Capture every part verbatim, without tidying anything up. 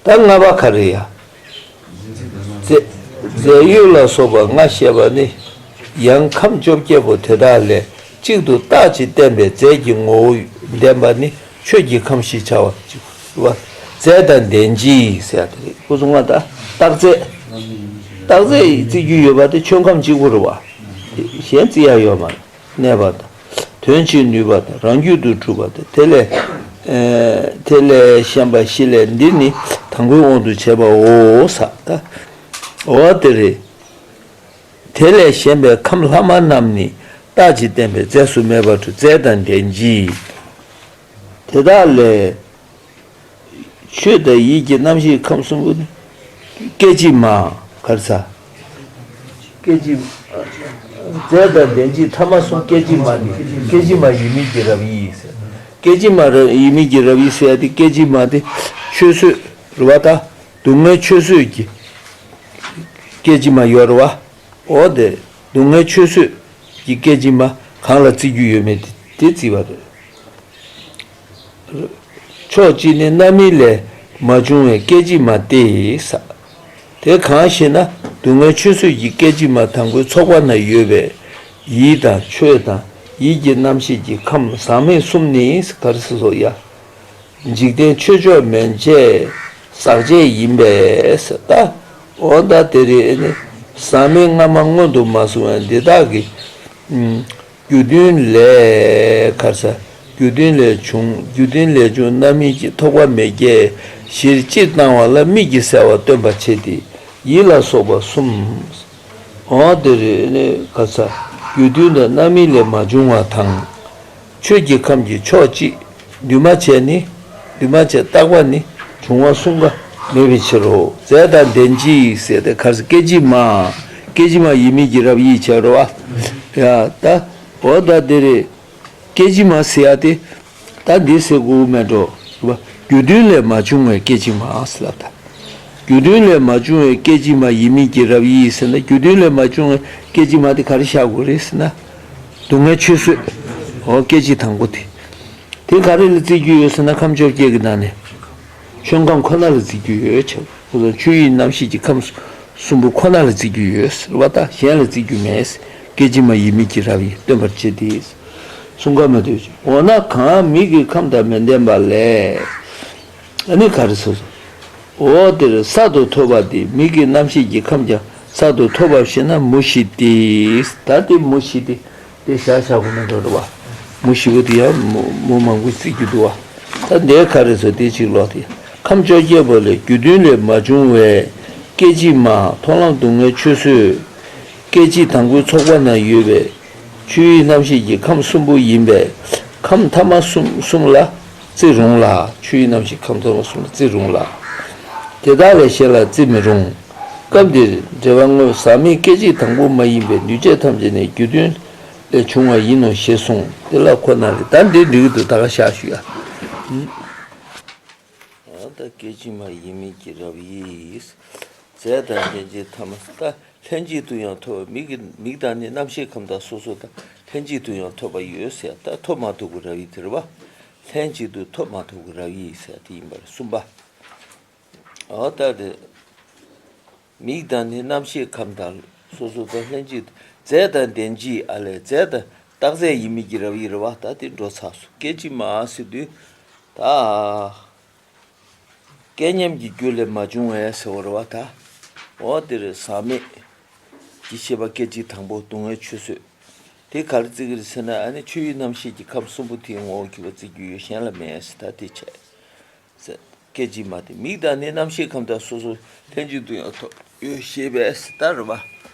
ད་ལྔ་པ་ག་རེ་ཡ། རྫས་རྫས་ཡོད་ལ་སོགས་པ་ལྔ་བཤད་པ་ནི། ཡང་ཁམས་བཅོ་བརྒྱད་པོ་དེ་དག་ལས་གཅིག་ཏུ་རྟག་ཅིང་བརྟན་པའི་རྫས་ཀྱི་ངོ་བོ་ལྡན་པ་ནི་ཆོས་ཀྱི་ཁམས་ཞེས་བྱ་བ་གཅིག་པ། རྫས་དང་ལྡན་གྱི་ཟེར་ཡ་དེ་རེད། སྐུ་གསུང་ང་ད་རྟགས་རྫས། རྟགས་རྫས་ཡི་བརྩི་རྒྱུ་ཡོད་པ་དེ་ཆོས་ཁམས་གཅིག་པོ་རེད་བ། གཞན་བརྩི་ཡ་ཡོད་མ་རེད། གནས་པ་དང་། དོན་བྱེད་ནུས་པ་དང་རང་རྒྱུད་དུ་གྲུབ་པ་དང་དེ་ལས། ཨེ། དེ་ལས་གཞན་པ་བཞི་ལས་འདི་ནི་དང་པོའི་དབང་དུ་བྱས་པའོ་ས། ད་འོ་དེ་རེད། དེ་ལས་གཞན་པའི་ཁམས་ལྷག་མ་རྣམས་ནི་རྟག་ཅིང་བརྟན་པའི་རྫས་སུ་མེད་པར་གྲུབ། རྫས་དང་ལྡན་གྱི། དེ་དག་ལས། ཆོས་དང་ཡིད་ཀྱི་རྣམ་ཤེས་ཁམས་གསུམ་པོ་ནི། སྐད་ཅིག་མ། གར་ས། སྐད་ཅིག་རྫས་དང་ལྡན་གྱི་ཐ་མ་གསུམ་སྐད་ཅིག་མ་ནི། སྐད་ཅིག་མ་ཡིན་མིན་གྱི་རབ་དབྱེ་ཟེར། སྐད་ཅིག་མ་རབ་ཡིན་མིན་གྱི་རབ་དབྱེ་ཟེར་ཡ་དེ་སྐད་ཅིག་མ་དེ་ཆོས་བཟོད་རེད་བ་ད། སྡུག་བསྔལ་ཆོས་བཟོད་ཀྱི་སྐད་ཅིག་མ་ཡོད་རེད་བ། འོ་དེ་སྡུག་བསྔལ་ཆོས་བཟོད་ཀྱི་སྐད་ཅིག་མ་གང་ལ་བརྩི་རྒྱུ་ཡོད་མེད་དེ་བརྩི་བ་རེད། ཕྱོགས་གཅིག་ནི་རྣམ་སྨིན་ལས་མ་བྱུང་བའི་སྐད་ཅིག་མ་སྟེ་ས། དེ་གང་ཞེ་ན། སྡུག་བསྔལ་ཆོས་བཟོད་ཀྱི་སྐད་ཅིག་མ་དང་པོའི་ཚོགས་པ་ན་ཡོད་པའི་ཡིད་དང་ཆོས་དང་ཡིད་ཀྱི་རྣམ་ཤེས་ཀྱི་ཁམས་ཟག་མེད་གསུམ་ནི་ག་རེ་ཟེར་སོ་ཡ། འཇིག་རྟེན་ཆོས་མཆོག་མན་ཆད་ཟག་བཅས་ཡིན་པས་ད། འོ་ད་དེ་རེད་ནི། ཟག་མེད་སྔ་མ་མངོན་དུ་མ་སོང་བས་འདི་དག་གི། ཨུམ། རྒྱུ་མཐུན་ལས་གར་ས། རྒྱུ་མཐུན་ལས་བྱུང་། རྒྱུ་མཐུན་ལས་བྱུང་རྣམ་སྨིན་གྱི་ཐོགས་པ་མེད་ཀྱི་གཞིར་སྤྱིར་བཏང་བ་ལ་དམིགས་ཀྱིས་བསལ་བ་སྟོན་པར་བྱེད་དེ། ཡིད་ལ་སོགས་པ་གསུམ། འོ་དེ་རེད་ནི་ག་ས། རྒྱུ་མཐུན་དང་རྣམ་སྨིན་ལས་མ་བྱུང་བ་དང་། ཆོས་ཀྱི་ཁམས་ཀྱི་ཕྱོགས་གཅིག་འདུས་མ་བྱས་ནི། འདུས་མ་བྱས་རྟག་པ་ནི་བྱུང་བ་གསུམ་ཀ་མེད་པའི་ཕྱིར་རོ། རྫས་དང་ལྡན་གྱི་ཟེར་ཏེ་ག་ས་སྐད་ཅིག་མ། སྐད་ཅིག་མ་ཡིན་མིན་གྱི་རབ་དབྱེ་བྱས་རོ་བ། ཡ་ད། འོ་ད་དེ་རེད། སྐད་ཅིག་མ་ཟེར་ཡ་དེ། ད་འདི་ཟེར་དགོས་མེད་འགྲོ། རྒྱུ་མཐུན་ལས་མ་བྱུང་བའི་སྐད་ཅིག་མ་ཟེར་ལབ་ད། རྒྱུ་མཐུན་ལས་མ་བྱུང་བའི་སྐད་ཅིག་མ་ཡིན་མིན་གྱི་རབ་དབྱེ་ཟེར་ན་རྒྱུ་མཐུན་ལས་མ་བྱུང་བའི་སྐད་ཅིག་མ་དེ་ག་རེ་བཞག་དགོས་རེད་ཟེར་ན། སྡུག་བསྔལ་ཆོས་བཟོད། འོ་སྐད་ཅིག་དང་པོ་དེ། དེ་ག་རེ་ལ་བརྩི་རྒྱུ་ཡོད་ཟེར་ན་ཁམས་བཅོ་བརྒྱད་ཀྱི་ནང་ནས། ཆོས་ཁམས་ཁོ་ན་ལ་བརྩི་རྒྱུ་ཡོད་ཆེ། ཁོ་ཚོ་ཆོས་དབྱིངས་རྣམ་ཤེས་ཀྱི་ཁམས་གསུམ་པོ་ཁོ་ན་ལ་བརྩི་རྒྱུ་ཡོད་ཟེར་བ་དང་གཞན་ལ་བརྩི་རྒྱུ་མེད། སྐད་ཅིག་མ་ཡིན་མིན་གྱི་རབ་དབྱེ་སྟོན་པར་བྱེད་དེ། གསུང་ག་མ་ཐོས་ཤིང་། འོ་ན་གང་མིག་གི་ཁམས་དང་མི་ལྡན་པ་ལས། ཨ་ནི་ག་རེ་ཟེར། འོ་དེར་གསར་དུ་ཐོབ་པ་དེ་མིག་གི་རྣམ་ཤེས་ཀྱི་ཁམས་ཀྱང་གསར་དུ་ཐོབ་པ་ཞེ་ན་མུ་བཞི་སྟེ། ད་དེ་མུ་བཞི་སྟེ། དེ་བཞག་བཞག་གོ་མི་འགྲོ་རེད་བ། མུ་བཞི་པོ་དེ་ཡང་མུ་མུ་མང་པོ་བརྩི་རྒྱུ་འདུག་བ། ད་འདི་ག་རེ་ཟེར་དེ་གཅིག་ལོག་དེ། ཁམས་བཅོ་བརྒྱད་པོ་ལས་རྒྱུ་མཐུན་ལས་མ་བྱུང་བའི་སྐད་ཅིག་མ་མཐོང་ལམ་སྡུག་བསྔལ་ཆོས་བཟོད། སྐད་ཅིག་དང་པོའི་ཚོགས་པ་ན་ཡོད་པའི་ཆོས་དབྱིངས་རྣམ་ཤེས་ཀྱི་ཁམས་གསུམ་པོ་ཡིན་པས་ཁམས་ཐ་མ་གསུམ་གསུམ་ལ་བརྩི་རུང་ལ། ཆོས་དབྱིངས་རྣམ་ཤེས་ཁམས་ཐ་མ་གསུམ་ལ་བརྩི་རུང་ལ། དེ་དག་ལས་གཞན་ལ་བརྩི་མི་རུང་། སྐབས་འདིར་འགྲེལ་པ་དངོས་ཟག་མེད་སྐད་ཅིག་དང་པོ་མ་ཡིན་པའི་འདུས་བྱས་ཐམས་ཅད་ནི་རྒྱུ་མཐུན་ལས་བྱུང་བ་ཡིན་ནོ་ཞེས་གསུངས་ཏེ་ལ་ཁོ་ན་རེ། ད་འདི་འགྲིག་གི་འདུག་ད་ག་ཤག་ཞུ་ཡ། ཨ་ད་སྐད་ཅིག་མ་ཡིན་མིན་གྱི་རབ་དབྱེ། རྫས་དང་ལྡན་གྱི་ཐ་མ་ད་ལྷན་ཅིག་ཏུ་ཡང་ཐོབ་པ་མིག་གི་མིག་དང་ནི་རྣམ་ཤེས་ཁམས་དང་སོ་སོ་དང་ལྷན་ཅིག་ཏུ་ཡང་ཐོབ་པ་ཡོད་ཟེར་ད་ཐོབ་མ་ཐོབ་ཀྱི་རབ་དབྱེ་དེ་རེད་བ། ལྷན་ཅིག་ཏུ་ཐོབ་མ་ཐོབ་ཀྱི་རབ་དབྱེ་ཟེར་དེ་ཡིན་པ་རེད། གསུམ་པ། འོ་ད་དེ། མིག་དང་ནི་རྣམ་ཤེས་ཁམས་དང་སོ་སོ་དང་ལྷན་ཅིག་རྫས་དང་ལྡན་གྱི་ཨ་ལས་རྫས་དང་རྟག་རྫས་ཡིན་མིན་གྱི་རབ་དབྱེ་རེད་བ། ད་དེ་འགྲོ་ཚར་སོང་། སྐད་ཅིག་མ་ཟེར་དུས་ད། སྐལ་མཉམ་གྱི་རྒྱུ་ལས་མ་བྱུང་བས་ཟེར་བ་རེད་བ་ད། འོ་དེ་རེད། ཟག་མེད་ཀྱི་ཤེས་པ་སྐད་ཅིག་དང་པོ་སྡུག་བསྔལ་ཆོས་བཟོད། དེ་ག་རེ་བརྩི་གི་རེད་ཟེར་ན་ཨ་ནི་ཆོས་དབྱིངས་རྣམ་ཤེས་ཀྱི་ཁམས་གསུམ་པོ་དེའི་ངོ་བོ་གྱུར་པ་བརྩི་རྒྱུ་ཡོད། གཞན་ལ་མེད་ཟེར་ད་དེ་བྱས། ཟེར། སྐད་ཅིག་མ་དེ་མིག་དང་ནི་རྣམ་ཤེས་ཁམས་དང་སོ་སོ་ལྷན་ཅིག་ཏུ་ཡང་ཐོབ་ཡོད་ཞེས་པས་ཟེར་ད་རེད་བ།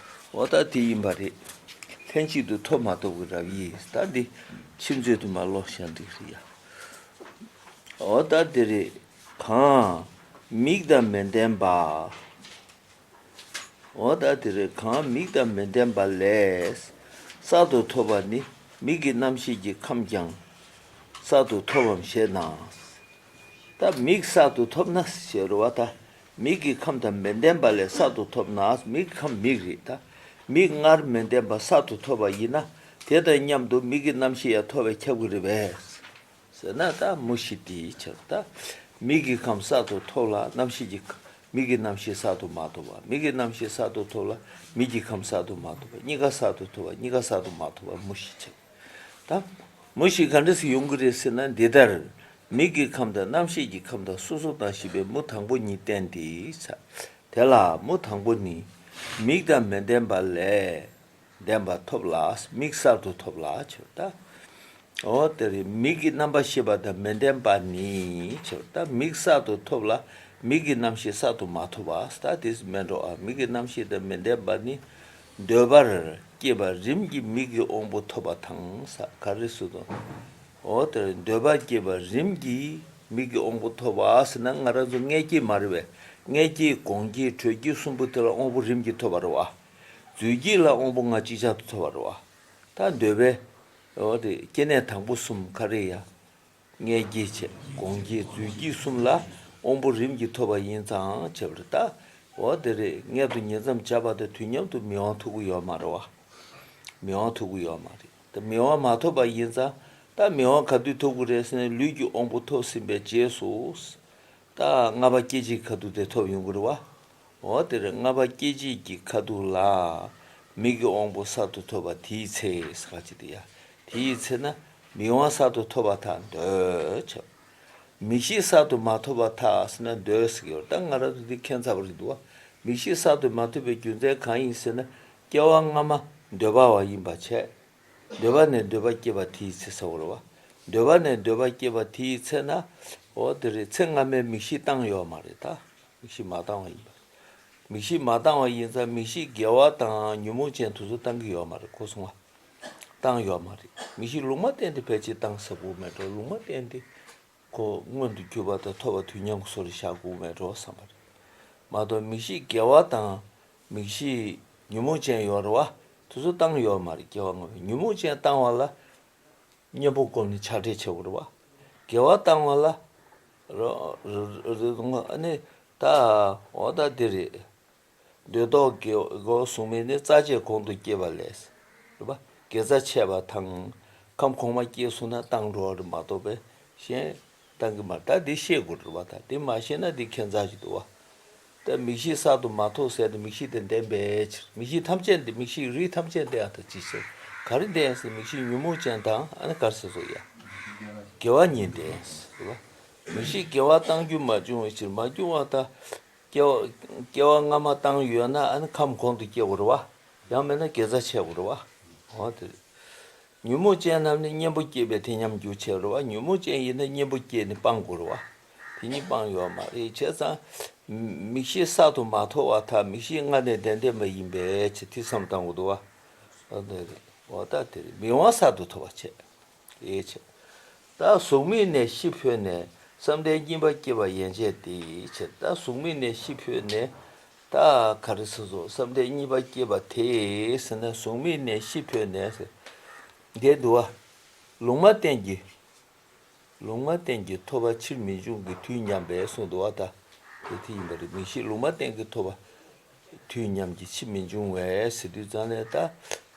འོ་ད་དེ་ཡིན་པ་རེད། ལྷན་ཅིག་ཏུ་ཐོབ་མ་ཐོབ་ཀྱི་རབ་དབྱེ་ཟེར་ད་འདི་ཕྱི་མཛོད་དུ་མ་ཀློག་བཞག་འགྲིག་རེད་ཡ། འོ་ད་དེ་རེད། གང་མིག་དང་མི་ལྡན་པ། འོ་ད་དེ་རེད། གང་མིག་དང་མི་ལྡན་པ་ལས་གསར་དུ་ཐོབ་པ་ནི་མིག་གི་རྣམ་ཤེས་ཀྱི་ཁམས་ཀྱང་གསར་དུ་ཐོབ་བམ་ཞེ་ན། ད་མིག་གསར་དུ་ཐོབ་ན་ཞེས་རེད་བ་ད། མིག་གི་ཁམས་དང་མི་ལྡན་པ་ལས་གསར་དུ་ཐོབ་ན། མིག་གི་ཁམས་མིག་རེད་ད། མིག་སྔར་མི་ལྡན་པ་གསར་དུ་ཐོབ་པ་ཡིན་ན་དེ་དང་མཉམ་དུ་མིག་གི་རྣམ་ཤེས་ཡང་ཐོབ་པས་ཁྱབ་ཀྱི་རེད་པས། ཟེར་ན་ད་མུ་བཞི་སྟེ་ཆགས་ད། མིག་གི་ཁམས་གསར་དུ་ཐོབ་ལ་རྣམ་ཤེས་ཀྱི་ཁ- མིག་གི་རྣམ་ཤེས་གསར་དུ་མ་ཐོབ་པ། མིག་གི་རྣམ་ཤེས་གསར་དུ་ཐོབ་ལ་མིག་གི་ཁམས་གསར་དུ་མ་ཐོབ་པ། གཉིས་ཀ་གསར་དུ་ཐོབ་པ། གཉིས་ཀ་གསར་དུ་མ་ཐོབ་པ་མུ་བཞི་བྱས། ད་མུ་བཞི་ག་འདྲ་ཞིག་ཡོང་གི་རེད་ཟེར་ན། འདི་ལྟར་མིག་གི་ཁམས་དང་རྣམ་ཤེས་ཀྱི་ཁམས་དང་སོ་སོ་དང་ཞེས་པའི་མུ་དང་པོ་གཉིས་བསྟན་ཏེ། དེ་ལ་མུ་དང་པོ་ནི་མིག་དང་མི་ལྡན་པ་ལས་ལྡན་པ་ཐོབ་ལ་མིག་གསར་དུ་ཐོབ་ལ་ཕྱིར་ད། འོ་དེ་རེད། མིག་གི་རྣམ་པར་ཤེས་པ་དང་མི་ལྡན་པ་ནི་ཕྱིར་ད་མིག་གསར་དུ་ཐོབ་ལ་མིག་གི་རྣམ་ཤེས་གསར་དུ་མ་ཐོབ་པ། ད་དེ་མེད་འགྲོ་ཨ། མིག་གི་རྣམ་ཤེས་དང་མི་ལྡན་པ་ནི་འདོད་པར་སྐྱེས་པ་རིམ་གྱིས་མིག་གི་དབང་པོ་ཐོབ་པ་དང་ས་ག་རེ་སུ་དང་། འོ་དེ་འདོད་པར་སྐྱེས་པ་རིམ་གྱིས་མིག་གི་དབང་པོ་ཐོབ་པ་ཟེར་ན་ང་རང་ཚོ་མངལ་སྐྱེས་མ་རེད་པས། མངལ་སྐྱེས་གོང་སྐྱེས་དྲོད་སྐྱེས་གསུམ་པོ་དེ་ལ་དབང་པོ་རིམ་གྱིས་ཐོབ་པ་རེད་བ། རྫུས་སྐྱེས་ལ་དབང་པོ་ལྔ་ཅིག་ཅར་དུ་ཐོབ་པ་རེད་བ། ད་འདོད་པའི། འོ་དེ་སྐྱེ་གནས་དང་པོ་གསུམ་ག་རེ་ཡ། མངལ་སྐྱེས་བྱས་གོང་སྐྱེས་རྫུས་སྐྱེས་གསུམ་ལ་དབང་པོ་རིམ་གྱིས་ཐོབ་པ་ཡིན་ཙང་བྱས་པ་རེད་ད། འོ་དེ་རེད། མངལ་དུ་ཉིང་མཚམས་སྦྱར་བ་དང་དུས་མཉམ་དུ་མིག་དབང་ཐོབ་ཀྱི་ཡོད་མ་རེད་བ། མིག་དབང་ཐོབ་ཀྱི་ཡོད་མ་རེད། ད་མིག་དབང་མ་ཐོབ་པ་ཡིན་ཙང་ད་མིག་དབང་ག་དུས་ཐོབ་ཀྱི་རེད་ཟེར་ན་ལུས་ཀྱི་དབང་པོ་ཐོབ་ཟིན་པའི་རྗེས་སུ། ད་ལྔ་པ་སྐྱེ་མཆེད་ཁ་ཐུག་དེ་ཐོབ་ཡོང་གི་རེད་བ། འོ་དེ་རེད། ལྔ་པ་སྐྱེ་མཆེད་ཀྱི་ཁ་ཐུག་ལ་མིག་གི་དབང་པོ་གསར་དུ་ཐོབ་པ་དེའི་ཚེ་ཟེར་ག་ཅིག་དེ་ཡ། དེའི་ཚེ་ན་མིག་དབང་གསར་དུ་ཐོབ་པ་དང་འདོད་ཆེ། མིག་ཤེས་གསར་དུ་མ་ཐོབ་པར་ཐལ་ཟེར་ན་འདོད་ཟེར་གྱི་ཡོད། ད་ང་རང་ཚོ་འདི་ཁྱད་མཚར་བ་རེད་འདུག་བ། མིག་ཤེས་གསར་དུ་མ་ཐོབ་པའི་རྒྱུ་མཚན་གང་ཡིན་ཟེར་ན་སྐྱེ་བ་སྔ་མ་འདོད་པ་བ་ཡིན་པ་བྱས། འདོད་པ་ནས་འདོད་པ་སྐྱེས་པ་དེའི་ཚེ་ཟེར་བ་རེད་བ། འདོད་པ་ནས་འདོད་པ་སྐྱེས་པ་དེའི་ཚེ་ན། འོ་དེ་རེད། ཚེ་སྔ་མའི་མིག་ཤེས་བཏང་ཡོད་མ་རེད་ད། མིག་ཤེས་མ་བཏང་བ་ཡིན་པ། མིག་ཤེས་མ་བཏང་བ་ཡིན་ཙང་མིག་ཤེས་དགེ་བ་དང་ཉོན་མོངས་ཅན་དེ་ཚོ་བཏང་གི་ཡོད་མ་རེད། གོ་སོང་བ། བཏང་ཡོད་མ་རེད། མིག་ཤེས་ལུང་མ་བསྟན་ཏེ་ཕལ་ཆེར་བཏང་ཟེར་གོ་མེད་འགྲོ། ལུང་མ་བསྟན་ཏེ་ཁོ་མངོན་དུ་གྱུར་པ་དང་ཐོབ་པ་དུས་མཉམ་གྱི་བཟོ་རེ་བཞག་གོ་མེད་འགྲོ་བསམ་པ་རེད། མ་གཏོགས་མིག་ཤེས་དགེ་བ་དང་མིག་ཤེས་ཉོན་མོངས་ཅན་ཡོད་རེད་བ། དེ་ཚོ་བཏང་ཡོད་མ་རེད། སྐྱེ་བ་སྔ་མའི་ཉོན་མོངས་ཅན་བཏང་བ་ལ་གཉེན་པོ་བསྒོམས་ནས་ཆགས་བྲལ་བྱེད་དགོས་རེད་བ། དགེ་བ་བཏང་བ་ལ་ར་ར་ར་ར་ཨ་ནི་ད་འོ་ད་འདི་རེད། འདོད་ལྡོག་དགེ་བ་གཟུགས་མེད་ནི་རྩ་ཆད་གོང་དུ་སྐྱེས་པ་ལས། རེད་བ། དགེ་རྩ་ཆད་པ་དང་ཁམས་གོང་མ་སྐྱེས་སོང་ན་བཏང་འགྲོ་བ་རེད་མ་གཏོགས་པའི་གཞན་བཏང་གི་མ་རེད། ད་འདི་ཤེས་དགོས་རེད་བ། ད་འདི་མ་ཤེས་ན་འདི་ཁྱད་མཚར་ཞིག་འདུག་བ། ད་མིག་ཤེས་གསར་དུ་མ་ཐོབ་ཟེར་ཏེ་མིག་ཤེས་དེ་ལྡན་པའི་ཕྱིར། མིག་ཤེས་ཐམས་ཅད་འདི་མིག་ཤེས་རིགས་ཐམས་ཅད་ལྡན་ཡག་ད་ཅི་ཟེར། ག་རེ་ལྡན་ཟེར། མིག་ཤེས་ཉོན་མོངས་ཅན་དང་ཨ་ནི་ག་རེ་ཟེར་སོ་ཡ། དགེ་བ་གཉིས་ལྡན་ཟེར་བ། མིག་ཤེས་དགེ་བ་བཏང་རྒྱུ་མ་བྱུང་བའི་ཕྱིར། མ་བྱུང་བ་ད། སྐྱེ་བ་སྐྱེ་བ་སྔ་མ་བཏང་ཡོད་ན་ཨ་ནི་ཁམས་གོང་དུ་སྐྱེ་དགོས་རེད་བ། ཡང་མིན་ན་དགེ་རྩ་ཆད་དགོས་རེད་བ། འོ་དེ་རེད། ཉོན་མོངས་ཅན་རྣམས་ནི་གཉེན་པོ་སྐྱེས་པས་དེ་ཉམས་འགྱུར་བྱེད་རེད་བ། ཉོན་མོངས་ཅན་ཡིན་ན་གཉེན་པོ་སྐྱེས་ནས་སྤང་དགོས་རེད་བ། དེ་གཉིས་སྤང་ཡོད་མ་རེད། བྱས་ཙང་མིག་ཤེས་གསར་དུ་མ་ཐོབ་པར་ཐལ། མིག་ཤེས་སྔར་ནས་ལྡན་ལྡན་པ་ཡིན་པའི་ཕྱིར་དེ་བསམ་བཏང་དགོས་འདུག་བ། འོ་དེ་རེད། འོ་ད་དེ་རེད། མིག་དབང་གསར་དུ་ཐོབ་པ་བྱས། དེའི་ཕྱིར། ད་གཟུགས་མེད་ནས་ཤི་འཕོས་ནས་བསམ་གཏན་གཉིས་པ་སྐྱེ་བ་ཡན་ཆད་དེའི་ཕྱིར། ད་གཟུགས་མེད་ནས་ཤི་འཕོས་ནས་ད་ག་རེ་ཟེར་སོང་། བསམ་གཏན་གཉིས་པ་སྐྱེ་བ་དེ་ཟེར་ན་གཟུགས་མེད་ནས་ཤི་འཕོས་ནས་ཟེར། འདི་འདུག་བ། ལུང་མ་བསྟན་གྱི། ལུང་མ་བསྟན་གྱི་ཐོབ་པ་ཕྱིར་མི་འབྱུང་གི་དུས་མཉམ་པས་གསུངས་འདུག་བ། ད་དེ་དེ་ཡིན་པ་རེད། མིག་ཤེས་ལུང་མ་བསྟན་གྱི་ཐོབ་པ། དུས་མཉམ་གྱི་ཕྱིར་མི་འབྱུང་བས་ཟེར་དུས་ཙང་ནས་ད་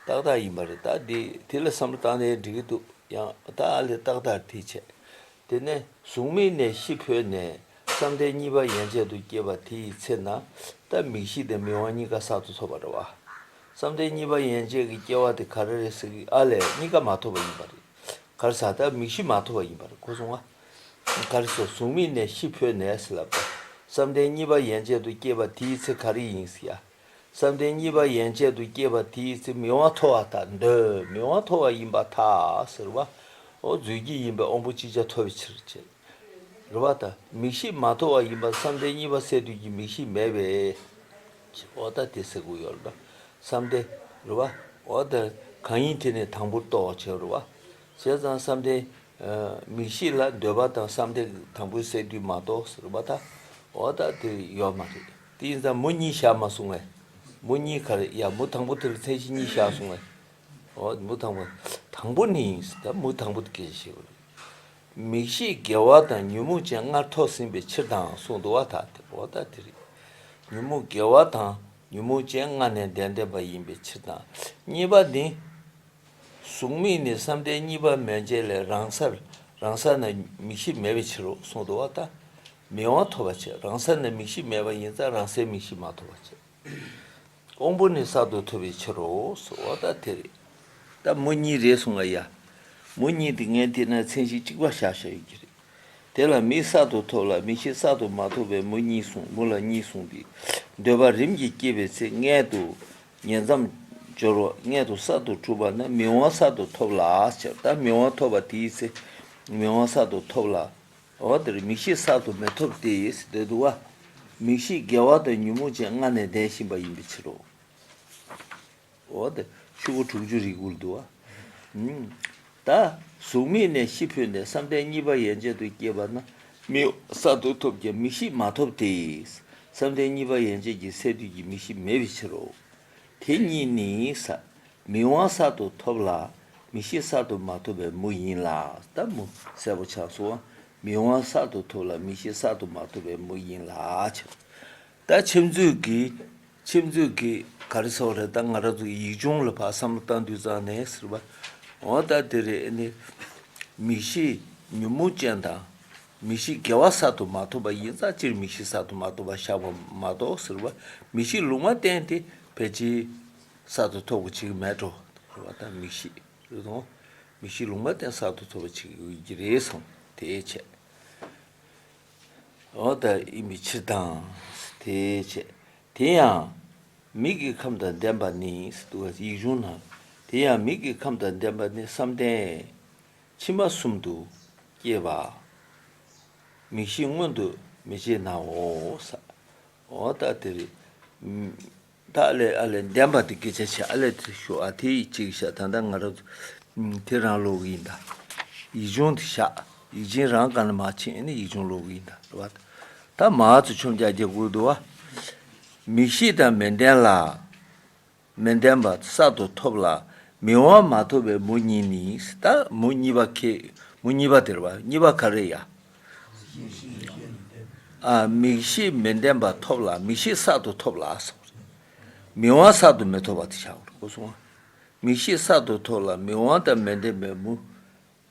ཏག་ཏག་ཡིན་པ་རེད། ད་འདི་དེ་ལ་བསམ་བློ་བཏང་ནས་འགྲིག་གི་འདུག་ཡང་ད་ཨ་ལས་ཏག་ཏག་དེ་བྱས། དེ་ནས་གཟུགས་མེད་ནས་ཤི་འཕོས་ནས་བསམ་གཏན་གཉིས་པ་ཡན་ཆད་དུ་སྐྱེས་པ་དེ་ཡི་ཚེ་ན་ད་མིག་ཤེས་དང་མིག་དབང་གཉིས་ཀ་གསར་དུ་ཐོབ་པ་རེད་བ། བསམ་གཏན་གཉིས་པ་ཡན་ཆད་ཀྱི་སྐྱེ་བ་དེ་ག་རེ་རེད་ཟེར་གི་ཨ་ལས་གཉིས་ཀ་མ་ཐོབ་པ་ཡིན་པ་རེད། ག་རེ་ཟེར། ད་མིག་ཤེས་མ་ཐོབ་པ་ཡིན་པ་རེད། གོ་སོང་ང་། ག་རེ་ཟེར། གཟུགས་མེད་ནས་ཤི་འཕོས་ནས་ཟེར་ལབ་པ། བསམ་གཏན་གཉིས་པ་ཡན་ཆད་དུ་སྐྱེས་པ་དེའི་ཚེ་ག་རེ་ཡིན་ཟེར་ཡ། བསམ་གཏན་གཉིས་པ་ཡན་ཆད་དུ་སྐྱེས་པ་དེའི་ཚེ་མིག་དབང་ཐོབ་པ་ཐལ། འདོད་མིག་དབང་ཐོབ་པ་ཡིན་པ་ཐལ་ཟེར་བ། འོ་རྫུས་སྐྱེས་ཡིན་པའི་དབང་པོ་ཅིག་ཅར་ཐོབ་པའི་ཕྱིར་བྱེད། རེད་བ། ད་མིག་ཤེས་མ་ཐོབ་པ་ཡིན་པ་བསམ་གཏན་གཉིས་པ་སད་དུས་ཀྱི་མིག་ཤེས་མེད་པས། འོ་ད་དེ་ཟེར་དགོས་ཡོད་རེད། བསམ་གཏན་རེད་བ། འོ་ད་གང་ཡིན་དེ་ནི་དང་པོར་རྟོགས་བྱེད་རེད་བ། བྱས་ཙང་བསམ་གཏན་མིག་ཤེས་ལ་འདོད་པ་དང་བསམ་གཏན་དང་པོའི་སད་དུས་མ་གཏོགས་ཟེར་བ། ད་འོ་ད་དེ་ཡོད་མ་རེད། དེ་ཡིན་ཙང་མུ་གཉིས་བཞག་མ་སོང་ངས། མུ་གཉིས་ག་རེ་ཡ། མུ་དང་པོ་དེར་མཚན་གཞི་གཉིས་བཞག་སོང་ངས། འོ་མུ་དང་པོ། དང་པོ་ནི་ད་མུ་དང་པོ་དེ་སྐད་ཆ་བཤད་དགོས་རེད། མིག་ཤེས་དགེ་བ་དང་ཉོན་མོངས་ཅན་སྔར་ཐོབ་ཟིན་པའི་ཕྱིར་དང་གསུངས་འདུག་བ། ད་དེ་འོ་ད་དེ་རེད། ཉོན་མོངས་དགེ་བ་དང་ཉོན་མོངས་ཅན་སྔར་ནས་ལྡན་ལྡན་པ་ཡིན་པའི་ཕྱིར་དང་། གཉིས་པ་ནི། གཟུགས་མེད་ནི་བསམ་གཏན་གཉིས་པ་མན་ཆད་ལས་རང་སར་རང་སར་ན་མིག་ཤེས་མེད་པའི་ཕྱིར་རོ་གསུངས་འདུག་བ། ད་ མིག་དབང་ཐོབ་པ་བྱས། རང་ས་ནས་མིག་ཤེས་མེད་པ་ཡིན་ཙང་རང་སའི་མིག་ཤེས་མ་ཐོབ་པ་བྱས། དབང་པོ་ནི་གསར་དུ་ཐོབ་པའི་ཕྱིར་རོ། འོ་ད་དེ་རེད། ད་མུ་གཉིས་རེད་གསུང་ང་ཡ། མུ་གཉིས་དེ་ངས་དེ་ན་མཚན་གཞི་གཅིག་པ་བཞག་བཞག་ཡོད་ཀྱི་རེད། དེ་ལ་མིག་གསར་དུ་ཐོབ་ལ་མིག་ཤེས་གསར་དུ་མ་ཐོབ་པའི་མུ་གཉིས་གསུངས། མུ་ལ་གཉིས་གསུངས་ཏེ། འདོད་པ་རིམ་གྱིས་སྐྱེས་པའི་ཚེ་མངལ་དུ་ཉེ་མཚམས་སྦྱོར་བ་མངལ་དུ་གསར་དུ་གྲུབ་པ་ན་མིག་དབང་གསར་དུ་ཐོབ་ལ་ཟེར། ད་མིག་དབང་ཐོབ་པ་དེའི་ཚེ་མིག་དབང་གསར་དུ་ཐོབ་ལ། འོ་དེར་མིག་ཤེས་གསར་དུ་མི་ཐོབ་སྟེ་ཟེར་འདོད་འདུག་བ། མིག་ཤེས་དགེ་བ་དང་ཉོན་མོངས་ཅན་སྔ་ནས་ལྡན་བཞིན་པ་ཡིན་པའི་ཕྱིར་རོ། འོ་དེ་ཆོས་སྐུ་དྲུག་ཅུ་རེ་དགུ་ལ་འདུག་བ། ཨུམ། ད་གཟུགས་མེད་ནས་ཤི་འཕོས་ནས་བསམ་གཏན་གཉིས་པ་ཡན་ཆད་དུ་སྐྱེས་པ་ན་མིག་གསར་དུ་ཐོབ་ཀྱང་མིག་ཤེས་མ་ཐོབ་སྟེ། བསམ་གཏན་གཉིས་པ་ཡན་ཆད་ཀྱི་སས་བསྡུས་ཀྱི་མིག་ཤེས་མེད་པའི་ཕྱིར་རོ། དེ་གཉིས་ནི་ས། མིག་དབང་གསར་དུ་ཐོབ་ལ་མིག་ཤེས་གསར་དུ་མ་ཐོབ་པའི་མུ་ཡིན་ལ། ད་མུ་གསལ་པོ་ཆགས་སོང་བ། མིག་དབང་གསར་དུ་ཐོབ་ལ་མིག་ཤེས་གསར་དུ་མ་ཐོབ་པའི་མུ་ཡིན་ལ་ཆ། ད་ཁྱིམ་མཚེས་ཀྱི་ཁྱིམ་མཚེས་ཀྱི་ག་རེ་ཟེར་བ་རེད། ད་ང་རང་ཚོ་ཡིག་ཆུང་ལ་ཕར་བསམ་བློ་བཏང་དུས་ཙང་ནས་ཟེར་བ། འོ་ད་དེ་རེད་ནི། མིག་ཤེས་ཉོན་མོངས་ཅན་དང་། མིག་ཤེས་དགེ་བ་གསར་དུ་མ་ཐོབ་པ་ཡིན་ཙང་སྤྱིར་མིག་ཤེས་གསར་དུ་མ་ཐོབ་པ་བཞག་པ་མ་གཏོགས་ཟེར་བ། མིག་ཤེས་ལུང་མ་བསྟན་དེ་ཕལ་ཆེར་གསར་དུ་ཐོབ་པ་ཅིག་མེད་འགྲོ། ཟེར་བ་ད་མིག་ཤེས་རེད་དང་། མིག་ཤེས་ལུང་མ་བསྟན་གསར་དུ་ཐོབ་པ་ཅིག་ཡོད་ཀྱི་རེད་བསམ་དེ་བྱས། འོ་ད་ཡིན་པའི་ཕྱིར་དང་། དེ་བྱས། དེ་ཡང་། མིག་གི་ཁམས་དང་ལྡན་པ་ནི་ཟེར་འདུག་བ། ཡིག་ཆུང་ནང་། དེ་ཡང་མིག་གི་ཁམས་དང་ལྡན་པ་ནི་བསམ་གཏན་ཕྱི་མ་གསུམ་དུ་སྐྱེས་པ། མིག་ཤེས་མངོན་དུ་མི་བྱེད་ནའོ་ས། འོ་ད་དེ་རེད། ད་ཨ་ལས་ཨ་ལས་ལྡན་པ་དེ་སྐད་ཆ་བྱས། ཨ་ལས་དེ་ཞུ་ཨ་དེ་ཡིག་གཅིག་བཞག་ད་ལྟ་ང་རང་ཚོ་དེ་རང་ཀློག་གི་ཡིན་ད། ཡིག་ཆུང་དེ་བཞག་ཡིག་ཆེན་རང་ག་ན་མ་ཕྱིན་ཨ་ནི་ཡིག་ཆུང་ཀློག་གི་ཡིན་ད་རེད་བ། ད་མ་ཚོ་ཆོམ་རྒྱག་རྒྱག་དགོས་འདུག་བ། མིག་ཤེས་དང་མི་ལྡན་ལ། མི་ལྡན་པ་གསར་དུ་ཐོབ་ལ་མིག་དབང་མ་ཐོབ་པའི་མུ་གཉིས་ནི། ད་མུ་གཉིས་པ་ཁེ་མུ་གཉིས་པ་དེ་རེད་བ། གཉིས་པ་ག་རེ་ཡ། ཨ་མིག་ཤེས་མི་ལྡན་པ་ཐོབ་ལ་མིག་ཤེས་གསར་དུ་ཐོབ་ལ་སོགས། མིག་དབང་གསར་དུ་མི་ཐོབ་པ་དེ་བཞག་དགོས་སོང་བ། མིག་ཤེས་གསར་དུ་ཐོབ་ལ་མིག་དབང་དང་མི་ལྡན་པའི་མུ།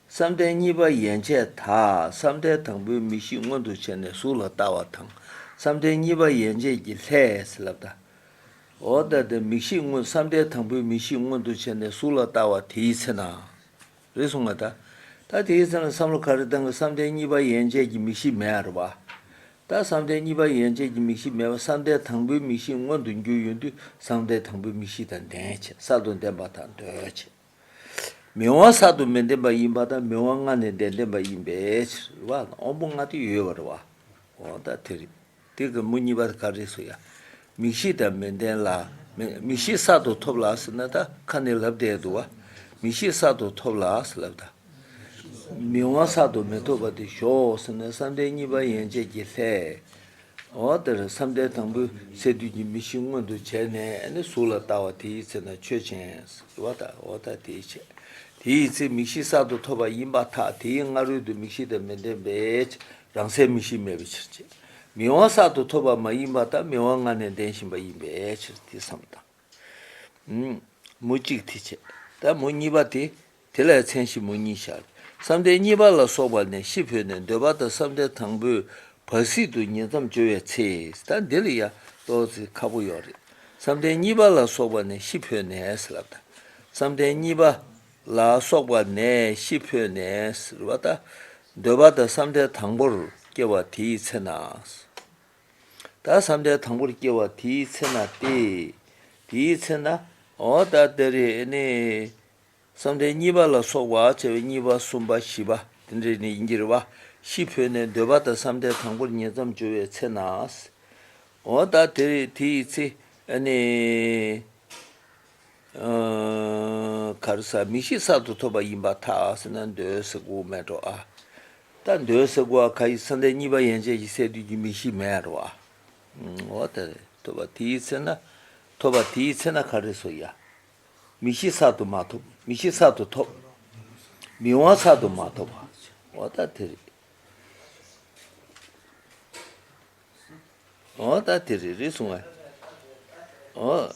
བསམ་གཏན་གཉིས་པ་ཡན་ཆད་དག་བསམ་གཏན་དང་པོའི་མིག་ཤེས་མངོན་དུ་བྱས་ནས་གཟུགས་ལ་ལྟ་བ་དང་། བསམ་གཏན་གཉིས་པ་ཡན་ཆད་ཀྱི་ལྷས་ལབ་ད། འོ་ད་དེ་མིག་ཤེས་མངོན་བསམ་གཏན་དང་པོའི་མིག་ཤེས་མངོན་དུ་བྱས་ནས་གཟུགས་ལ་ལྟ་བ་དེའི་ཚེ་ན། རེད་གསུང་ང་ད། ད་དེའི་ཚེ་ན་བསམ་བློ་ག་རེ་བཏང་གི། བསམ་གཏན་གཉིས་པ་ཡན་ཆད་ཀྱི་མིག་ཤེས་མེད་ཨ་རེད་བ། ད་བསམ་གཏན་གཉིས་པ་ཡན་ཆད་ཀྱི་མིག་ཤེས་མེད་པ་བསམ་གཏན་དང་པོའི་མིག་ཤེས་མངོན་དུ་འགྱུར་ཡོང་དུས་བསམ་གཏན་དང་པོའི་མིག་ཤེས་དང་ལྡན་བྱས་གསར་དུ་ལྡན་པ་དང་འདོད་བྱས། མིག་དབང་གསར་དུ་མི་ལྡན་པ་ཡིན་པ་དང་མིག་དབང་སྔ་ནས་ལྡན་ལྡན་པ་ཡིན་པའི་ཕྱིར་བ། དབང་པོ་ལྔ་དེ་ཡོད་པ་རེད་བ། འོ་ད་དེ་རེད། དེ་གི་མུ་གཉིས་པ་དེ་ག་རེ་ཟེར་ཡ། མིག་ཤེས་དང་མི་ལྡན་ལ། མི་མིག་ཤེས་གསར་དུ་ཐོབ་ལ་ཟེར་ན་ད་ཁ་ནས་ལབ་བསྡད་འདུག་བ། མིག་ཤེས་གསར་དུ་ཐོབ་ལ་ཟེར་ལབ་ད། མིག་དབང་གསར་དུ་མི་ཐོབ་པ་དེ་ཞོག་ཟེར་ན་བསམ་གཏན་གཉིས་པ་ཡན་ཆད་ཀྱི་ལྷས། འོ་དེར་བསམ་གཏན་དང་པོའི་སས་བསྡུས་ཀྱི་མིག་ཤེས་མངོན་དུ་བྱས་ནས་ནི་གཟུགས་ལ་ལྟ་བ་དེའི་ཚེ་ན་ཆོས་ཅན། བ་དང་འོ་ད་དེའི་ཆེད། དེའི་ཚེ་མིག་ཤེས་གསར་དུ་ཐོབ་པ་ཡིན་པར་ཐལ། དེའི་སྔ་རོལ་དུ་མིག་ཤེས་དང་མི་ལྡན་པའི་རང་སའི་མིག་ཤེས་མེད་པའི་ཕྱིར་བྱས། མིག་དབང་གསར་དུ་ཐོབ་པ་མ་ཡིན་པ་དང་མིག་དབང་སྔ་ནས་ལྡན་བཞིན་པ་ཡིན་པའི་ཕྱིར་དེ་བསམ་དང་། མུ་གཅིག་དེ་བྱས། ད་མུ་གཉིས་པ་དེ། དེ་ལ་མཚན་གཞི་མུ་གཉིས་བཞག་བསམ་གཏན་གཉིས་པ་ལ་སོགས་པ་ནས་ཤི་འཕོས་ནས་འདོད་པ་དང་བསམ་གཏན་དང་པོའི་བར་སྲིད་དུ་ཉེ་མཚམས་སྦྱོར་བའི་ཚེ། ད་འདི་ལ་ཡ་ཏོག་ཙེ་ཁག་པོ་ཡོད་རེད། བསམ་གཏན་གཉིས་པ་ལ་སོགས་པ་ནས་ཤི་འཕོས་ནས་ལབ་ད། བསམ་གཏན་གཉིས་པ་ལ་སོགས་པ་ནས་ཤི་འཕོས་ནས་ཟེར་བ་ད། འདོད་པ་དང་བསམ་གཏན་དང་པོར་སྐྱེ་བ་དེའི་ཚེ་ན། ད་བསམ་གཏན་དང་པོར་སྐྱེ་བ་དེའི་ཚེ་ན་སྟེ། དེའི་ཚེ་ན། འོ་ད་དེ་རེད་ནི། བསམ་གཏན་གཉིས་པ་ལ་སོགས་པ་བྱས་པའི་གཉིས་པ་གསུམ་པ་བཞི་པ་དེ་འདྲས་ནི་ཡིན་གྱི་རེད་བ། ཤི་འཕོས་ནས་འདོད་པ་དང་བསམ་གཏན་དང་པོར་ཉེ་མཚམས་སྦྱོར་བའི་ཚེ་ན། འོ་ད་དེ་རེད་དེའི་ཚེ་ཨ་ནི། ག་རེ་ཟ་མིག་ཤེས་གསར་དུ་ཐོབ་པ་ཡིན་པར་ཐལ་ཟེར་ན་འདོད་ཟེར་དགོས་མེད་འགྲོ་ཨ། ད་འདོད་ཟེར་དགོས་ཨ་ག་ཡི་བསམ་གཏན་གཉིས་པ་ཡན་ཆད་ཀྱི་སས་བསྡུས་ཀྱི་མིག་ཤེས་མེད་རེད་བ། འོ་དེ་རེད་ཐོབ་པ་དེའི་ཚེ་ན། ཐོབ་པ་དེའི་ཚེ་ན་ག་རེ་ཟེར་ཡ། མིག་ཤེས་གསར་དུ་མ་ཐོབ། མིག་ཤེས་གསར་དུ་ཐོབ། མིག་དབང་གསར་དུ་མ་ཐོབ་པ། འོ་ད་དེ་རེད། འོ་ད་དེ་རེད་རེད་གསུང་ཨ། འོ།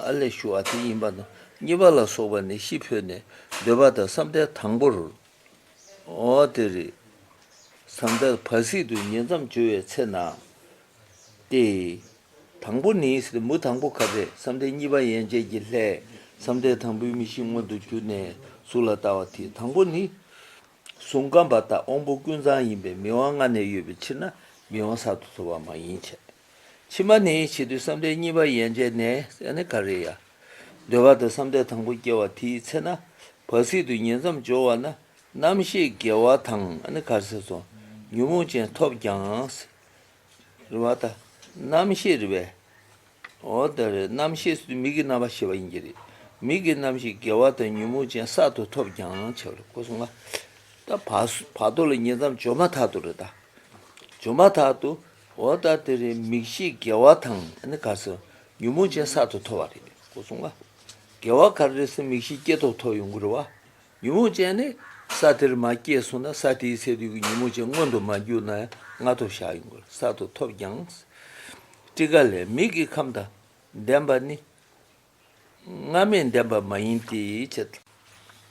ཨ་ལས་ཞུ་བ་དེ་ཡིན་པ་ན་གཉིས་པ་ལ་སོགས་པ་ནི་ཤི་འཕོས་ནས་འདོད་པ་དང་བསམ་གཏན་དང་པོར། འོ་དེ་རེད། བསམ་གཏན་བར་སྲིད་དུ་ཉིང་མཚམས་སྦྱོར་བའི་ཚེ་ན་སྟེ། དང་པོ་ནི་ཟེར་ཏེ་མུ་དང་པོ་ག་རེ། བསམ་གཏན་གཉིས་པ་ཡན་ཆད་ཀྱི་ལྷའི་བསམ་གཏན་དང་པོའི་མིག་ཤེས་མངོན་དུ་གྱུར་ནས་གཟུགས་ལ་ལྟ་བ་དེ། དང་པོ་ནི་གཟུགས་ཁམས་པ་དང་དབང་པོ་ཀུན་ཚང་ཡིན་པས་མིག་དབང་སྔ་ནས་ཡོད་པའི་ཕྱིར་ན་མིག་དབང་གསར་དུ་ཐོབ་པ་མ་ཡིན་བྱས། ཕྱི་མ་ནི་བྱེད་དུས་བསམ་གཏན་གཉིས་པ་ཡན་ཆད་ནས་ཨ་ནི་ག་རེ་ཡ། འདོད་པ་དང་བསམ་གཏན་དང་པོ་སྐྱེ་བ་དེའི་ཚེ་ན་བར་སྲིད་དུ་ཉིང་མཚམས་སྦྱོར་བ་ན་རྣམ་ཤེས་དགེ་བ་དང་ཨ་ནི་ག་རེ་ཟེར་སོང་། ཉོན་མོངས་ཅན་ཐོབ་ཀྱང་། རེད་བ་ད། རྣམ་ཤེས་རེད་བས། འོ་ད་རེད། རྣམ་ཤེས་སུ་མིག་གི་རྣམ་པར་ཤེས་པ་ཡིན་གྱི་རེད། མིག་གི་རྣམ་ཤེས་དགེ་བ་དང་ཉོན་མོངས་ཅན་གསར་དུ་ཐོབ་ཀྱང་བྱ་བར་གོ་སོང་ང་། ད་བར་བར་དོ་ལ་ཉིང་མཚམས་སྦྱོར་མ་ཐག་ཏུ་རེད་ད། སྦྱོར་མ་ཐག་ཏུ། འོ་ད་དེ་རེད། མིག་ཤེས་དགེ་བ་དང་ཨ་ནི་ག་རེ་ཟེར། ཉོན་མོངས་ཅན་གསར་དུ་ཐོབ་པ་རེད་གོ་སོང་ང་། དགེ་བ་ག་རེ་རེད་ཟེར། མིག་ཤེས་སྐྱེ་སྟོབས་ཐོབ་ཡོང་གི་རེད་བ། ཉོན་མོངས་ཅན་ནི་ས་དེར་མ་སྐྱེས་སོང་ན་ས་དེའི་ཚེ་དུས་ཀྱི་ཉོན་མོངས་ཅན་མངོན་དུ་མ་གྱུར་ན་ཡང་སྔ་ཐོབ་བཞག་ཡོང་གི་རེད། གསར་དུ་ཐོབ་ཀྱང་། ཊཱི་ཀ་ལས། མིག་གི་ཁམས་དང་ལྡན་པ་ནི། སྔ་མས་ལྡན་པ་མ་ཡིན་ཏེ། བྱས།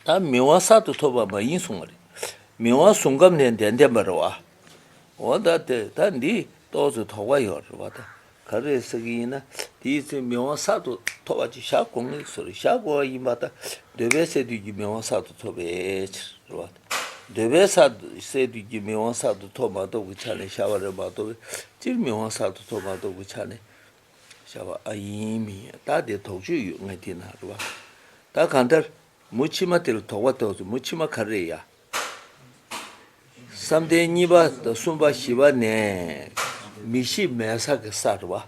ད་མིག་དབང་གསར་དུ་ཐོབ་པ་མ་ཡིན་གསུང་བ་རེད། མིག་དབང་གཟུགས་ཁམས་ནས་ལྡན་ལྡན་པ་རེད་བ། འོ་ད་དེ་ད་འདི་ཏོག་ཙམ་དོགས་པ་ཡོད་རེད་བ་ད། ག་རེ་ཟེར་གི་ཡིན་ན། དེའི་ཚེ་མིག་དབང་གསར་དུ་ཐོབ་པ་ཅིག་བཞག་དགོས་ངེས་སོ་རེད། བཞག་དགོས་པ་ཡིན་པ་ད། འདོད་པའི་སས་བསྡུས་ཀྱི་མིག་དབང་གསར་དུ་ཐོབ་པའི་ཕྱིར་རེད་བ། འདོད་པའི་ས་སས་བསྡུས་ཀྱི་མིག་དབང་གསར་དུ་ཐོབ་མ་ཐོབ་ཀྱི་ཆ་ནས་བཞག་པ་རེད་མ་གཏོགས། སྤྱིར་མིག་དབང་གསར་དུ་ཐོབ་མ་ཐོབ་ཀྱི་ཆ་ནས་བཞག་པ་ཨ་ཡིན་མིན་ད་དེ་དོགས་གཅོད་ཡོད་ངེས་དེ་ན་རེད་བ། ད་གང་ལྟར་མུ་ཕྱི་མ་དེ་ལ་དོགས་པ་ཏོག་ཙམ། མུ་ཕྱི་མ་ག་རེ་ཡ། བསམ་གཏན་གཉིས་པ་དང་གསུམ་པ་བཞི་པ་ནས་མིག་ཤེས་མེད་ས་གི་ས་རེད་བ།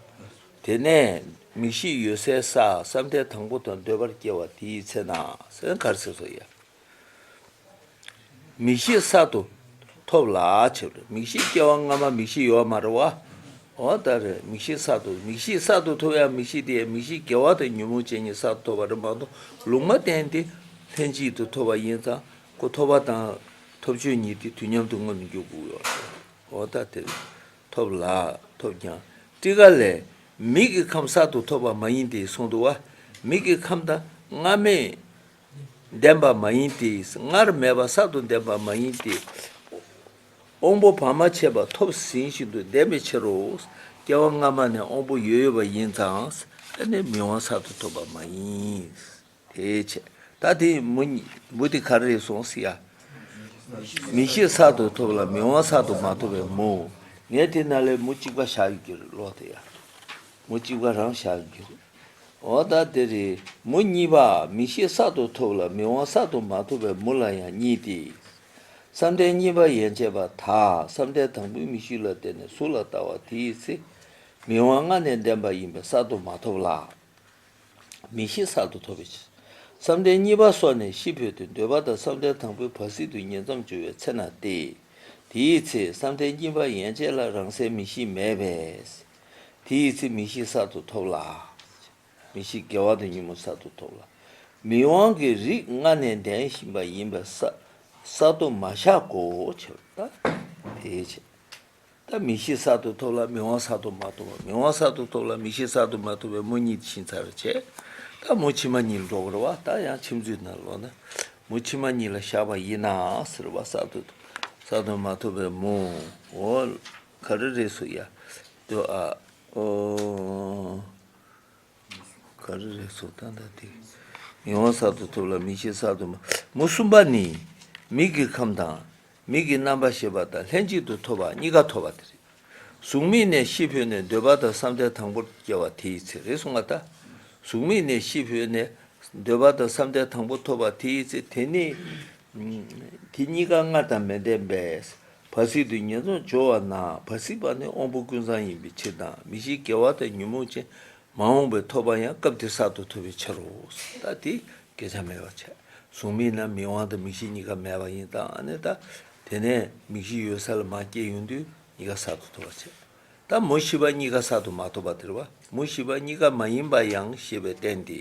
དེ་ནས་མིག་ཤེས་ཡོད་སའི་ས་བསམ་གཏན་དང་པོ་དང་འདོད་པར་སྐྱེ་བ་དེའི་ཚེ་ན་ཟེར་ག་རེ་ཟེར་སོ་ཡ། མིག་ཤེས་གསར་དུ་ཐོབ་ལ་བྱེད་པ་རེད། མིག་ཤེས་སྐྱེ་བ་སྔ་མ་མིག་ཤེས་ཡོད་མ་རེད་བ། འོ་ད་རེད། མིག་ཤེས་གསར་དུ། མིག་ཤེས་གསར་དུ་ཐོབ་ཡང་མིག་ཤེས་དེ་ཡང་མིག་ཤེས་དགེ་བ་དང་ཉོན་མོངས་ཅན་གཉིས་གསར་དུ་ཐོབ་པ་རེད་མ་གཏོགས། ལུང་མ་བསྟན་ཏེ་ལྷན་ཅིག་ཏུ་ཐོབ་པ་ཡིན་ཙང་། ཁོ་ཐོབ་པ་དང་ཐོབ་ཆོས་གཉིས་དེ་དུས་མཉམ་དུ་མངོན་དུ་འགྱུར་དགོས་ཡོད་རེད། འོ་ད་དེ་རེད། ཐོབ་ལ། ཐོབ་ཀྱང་། ཊཱི་ཀ་ལས། མིག་གི་ཁམས་གསར་དུ་ཐོབ་པ་མ་ཡིན་ཏེ་གསུངས་འདུག་བ། མིག་གི་ཁམས་དང་སྔ་མས་ལྡན་པ་མ་ཡིན་ཏེ། སྔར་མེད་པ་གསར་དུ་ལྡན་པ་མ་ཡིན་ཏེ། དབང་པོ་བར་མ་ཆད་པ་ཐོབ་ཟིན་བཞིན་དུ་ལྡན་པའི་ཕྱིར་རོ། སྐྱེ་བ་སྔ་མ་ནས་དབང་པོ་ཡོད་ཡོད་པ་ཡིན་ཙང་། ཨ་ནི་མིག་དབང་གསར་དུ་ཐོབ་པ་མ་ཡིན། དེའི་ཕྱིར། ད་དེ་མུ་གཉིས་མུ་དེ་ག་རེ་རེད་སོང་ཟེར་ཡ། མིག་ཤེས་གསར་དུ་ཐོབ་ལ་མིག་དབང་གསར་དུ་མ་ཐོབ་པའི་མུ། ངས་དེ་ནང་ལས་མུ་གཅིག་པ་བཞག་ཡོད་ཀྱི་རེད་ལོ། དེ་ཡ། མུ་གཅིག་པ་རང་བཞག་ཡོད་ཀྱི་རེད། འོ་ད་དེ་རེད། མུ་གཉིས་པ་མིག་ཤེས་གསར་དུ་ཐོབ་ལ་མིག་དབང་གསར་དུ་མ་ཐོབ་པའི་མུ་ལ་ཡང་གཉིས་ཏེ། བསམ་གཏན་གཉིས་པ་ཡན་ཆད་པ་དག་བསམ་གཏན་དང་པོའི་མིག་ཤེས་ལ་བརྟེན་ནས་གཟུགས་ལ་ལྟ་བ་དེའི་ཚེ། མིག་དབང་སྔ་ནས་ལྡན་པ་ཡིན་པས་གསར་དུ་མ་ཐོབ་ལ། མིག་ཤེས་གསར་དུ་ཐོབ་པའི་ཕྱིར། བསམ་གཏན་གཉིས་པ་སོགས་ནས་ཤི་འཕོས་ཏེ་འདོད་པ་དང་བསམ་གཏན་དང་པོའི་བར་སྲིད་དུ་ཉིང་མཚམས་སྦྱོར་བའི་ཚེ་ན་སྟེ། དེའི་ཚེ་བསམ་གཏན་གཉིས་པ་ཡན་ཆད་ལ་རང་སའི་མིག་ཤེས་མེད་པས། དེའི་ཚེ་མིག་ཤེས་གསར་དུ་ཐོབ་ལ། མིག་ཤེས་དགེ་བ་དང་ཉོན་མོངས་གསར་དུ་ཐོབ་ལ། མིག་དབང་གི་རིགས་སྔ་ནས་ལྡན་བཞིན་པ་ཡིན་པས་གསར་གསར་དུ་མ་བཞག་གོ་ཆེ་བ་ད། དེའི་ཕྱིར། ད་མིག་ཤེས་གསར་དུ་ཐོབ་ལ་མིག་དབང་གསར་དུ་མ་ཐོབ་པ། མིག་དབང་གསར་དུ་ཐོབ་ལ་མིག་ཤེས་གསར་དུ་མ་ཐོབ་པའི་མུ་གཉིས་ཕྱིན་ཚར་བྱས། ད་མུ་ཕྱི་མ་གཉིས་འགྲོ་དགོས་རེད་བ། ད་ཡང་ཕྱིན་ཚུལ་ནང་ལོགས་ན། མུ་ཕྱི་མ་གཉིས་ལ་བཞག་པ་ཡིན་ན་ཟེར་བ། གསར་དུ་གསར་དུ་མ་ཐོབ་པའི་མུ། འོ། ག་རེ་རེད་སོ་ཡ། དུ་ཨ། ཨོ། ག་རེ་རེད་སོ་ད་ད་དེ། མིག་དབང་གསར་དུ་ཐོབ་ལ་མིག་ཤེས་གསར་དུ་མ། མུ་གསུམ་པ་ནི། མིག་གི་ཁམས་དང་། མིག་གི་རྣམ་པར་ཤེས་པ་དང་ལྷན་ཅིག་ཏུ་ཐོབ་པ་གཉིས་ཀ་ཐོབ་པ་དེ་རེད། གཟུགས་མེད་ནས་ཤི་འཕོས་ནས་འདོད་པ་དང་བསམ་གཏན་དང་པོར་སྐྱེ་བ་དེའི་ཚེ་རེད་གསུངས་པ་ད། གཟུགས་མེད་ནས་ཤི་འཕོས་ནས་འདོད་པ་དང་བསམ་གཏན་དང་པོ་ཐོབ་པ་དེའི་ཚེ་དེ་ནི། དེ་གཉིས་ཀ་སྔར་དང་མི་ལྡན་པས། བར་སྲིད་དུ་ཉིང་མཚམས་སྦྱོར་བ་ན་བར་སྲིད་པ་ནི་དབང་པོ་ཀུན་ཚང་ཡིན་པའི་ཕྱིར་དང་། མིག་ཤེས་དགེ་བ་དང་ཉོན་མོངས་ཅན་མ་འོངས་པའི་ཐོབ་པ་ཡང་སྐབས་དེར་གསར་དུ་ཐོབ་པའི་ཕྱིར་རོ། ད་དེ་སྐད་ཆ་མེད་པ་བྱས། གཟུགས་མེད་ན་མིག་དབང་དང་མིག་ཤེས་གཉིས་ཀ་མེད་པ་ཡིན་དང་། ཨ་ནི་ད་དེ་ནས་མིག་ཤེས་ཡོད་ས་ལ་མར་སྐྱེ་ཡོང་དུས་གཉིས་ཀ་གསར་དུ་ཐོབ་པ་བྱས། ད་མུ་ཤེས་པ་གཉིས་ཀ་གསར་དུ་མ་ཐོབ་པ་དེ་རེད་བ། མུ་ཤེས་པ་གཉིས་ཀ་མ་ཡིན་པ་ཡང་ཞེས་པའི་རྟེན་དེ།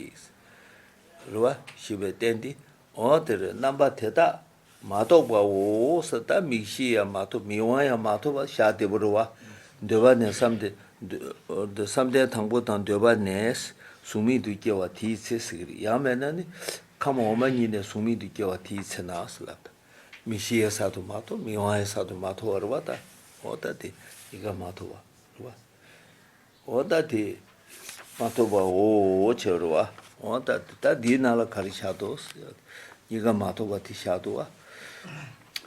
རེད་བ། ཞེས་པའི་རྟེན་དེ། འོ་དེ་རེད། རྣམ་པ་དེ་དག་མ་རྟོགས་པའོ་ཟེར། ད་མིག་ཤེས་ཡང་མ་ཐོབ། མིག་དབང་ཡང་མ་ཐོབ་པ་བཞག་བདེ་པོ་རེད་བ། འདོད་པ་ནས་བསམ་གཏན། འདོད་བསམ་གཏན་དང་པོ་དང་འདོད་པ་ནས་གཟུགས་མེད་དུ་སྐྱེ་བ་དེའི་ཚེ་ཟེར་གྱི་རེད། ཡང་མེད་ན་ནི་ཁམས་འོག་མ་གཉིས་ནས་གཟུགས་མེད་དུ་སྐྱེ་བ་དེའི་ཚེ་ན་ཟེར་ལབ། མིག་ཤེས་ཡང་གསར་དུ་མ་ཐོབ། མིག་དབང་ཡང་གསར་དུ་མ་ཐོབ་པ་རེད་བ་ད། འོ་ད་དེ་གཉིས་ཀ་མ་ཐོབ་པ་རེད་བ། འོ་ད་དེ་མ་ཐོབ་པ་འོ་འོ་བྱས་རེད་བ། འོ་ད་ད་འདིའི་ནང་ལ་ག་རེ་བཞག་འདུག། གཉིས་ཀ་མ་ཐོབ་པ་དེ་བཞག་འདུག་བ།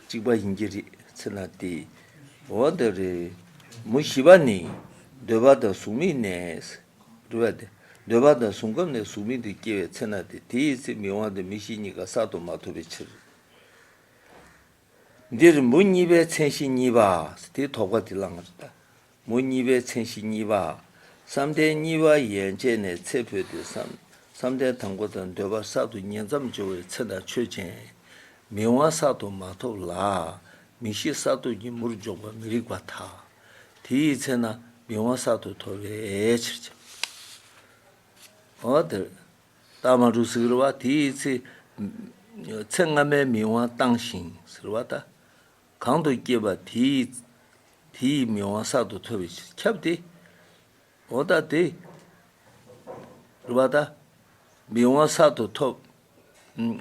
གཅིག་པ་ཡིན་གྱི་རེད་ཚེ་ན་དེ། འོ་དེ་རེད། མུ་བཞི་པ་ནི། འདོད་པ་དང་གཟུགས་མེད་ནས། རེད་བ་དེ། འདོད་པ་དང་གཟུགས་ཁམས་ནས་གཟུགས་མེད་དུ་སྐྱེ་བའི་ཚེ་ན་དེ། དེའི་ཚེ་མིག་དབང་དང་མིག་ཤེས་གཉིས་ཀ་གསར་དུ་མ་ཐོབ་པའི་ཕྱིར། འདིར་མུ་གཉིས་པའི་མཚན་གཞི་གཉིས་པ། དེ་དོགས་པ་དེ་བསླང་བ་རེད་ད། མུ་གཉིས་པའི་མཚན་གཞི་གཉིས་པ། བསམ་གཏན་གཉིས་པ་ཡན་ཆད་ནས་ཚེ་འཕོས་ཏེ་བསམ། བསམ་གཏན་དང་པོ་དང་འདོད་པ་གསར་དུ་ཉིང་མཚམས་སྦྱོར་བའི་ཚེ་དང་ཆོས་ཅན། མིག་དབང་གསར་དུ་མ་ཐོབ་ལ། མིག་ཤེས་གསར་ཐོབ་ཀྱི་མུར་འཇོག་པ་མི་རིགས་པར་ཐལ། དེའི་ཚེ་ན་མིག་དབང་གསར་དུ་ཐོབ་པའི་ཕྱིར་ཀྱང་། འོ་དེར། རྟགས་མ་གྲུབ་ཟེར་གྱི་རེད་བ། དེའི་ཚེ། ཚེ་སྔ་མའི་མིག་དབང་བཏང་ཞིང་ཟེར་བ་ད། གང་དུ་སྐྱེས་པ་དེའི། དེའི་མིག་དབང་གསར་དུ་ཐོབ་པའི་ཕྱིར། ཁྱབ་སྟེ། འོ་ད་དེ། རེད་བ་ད། མིག་དབང་གསར་དུ་ཐོབ།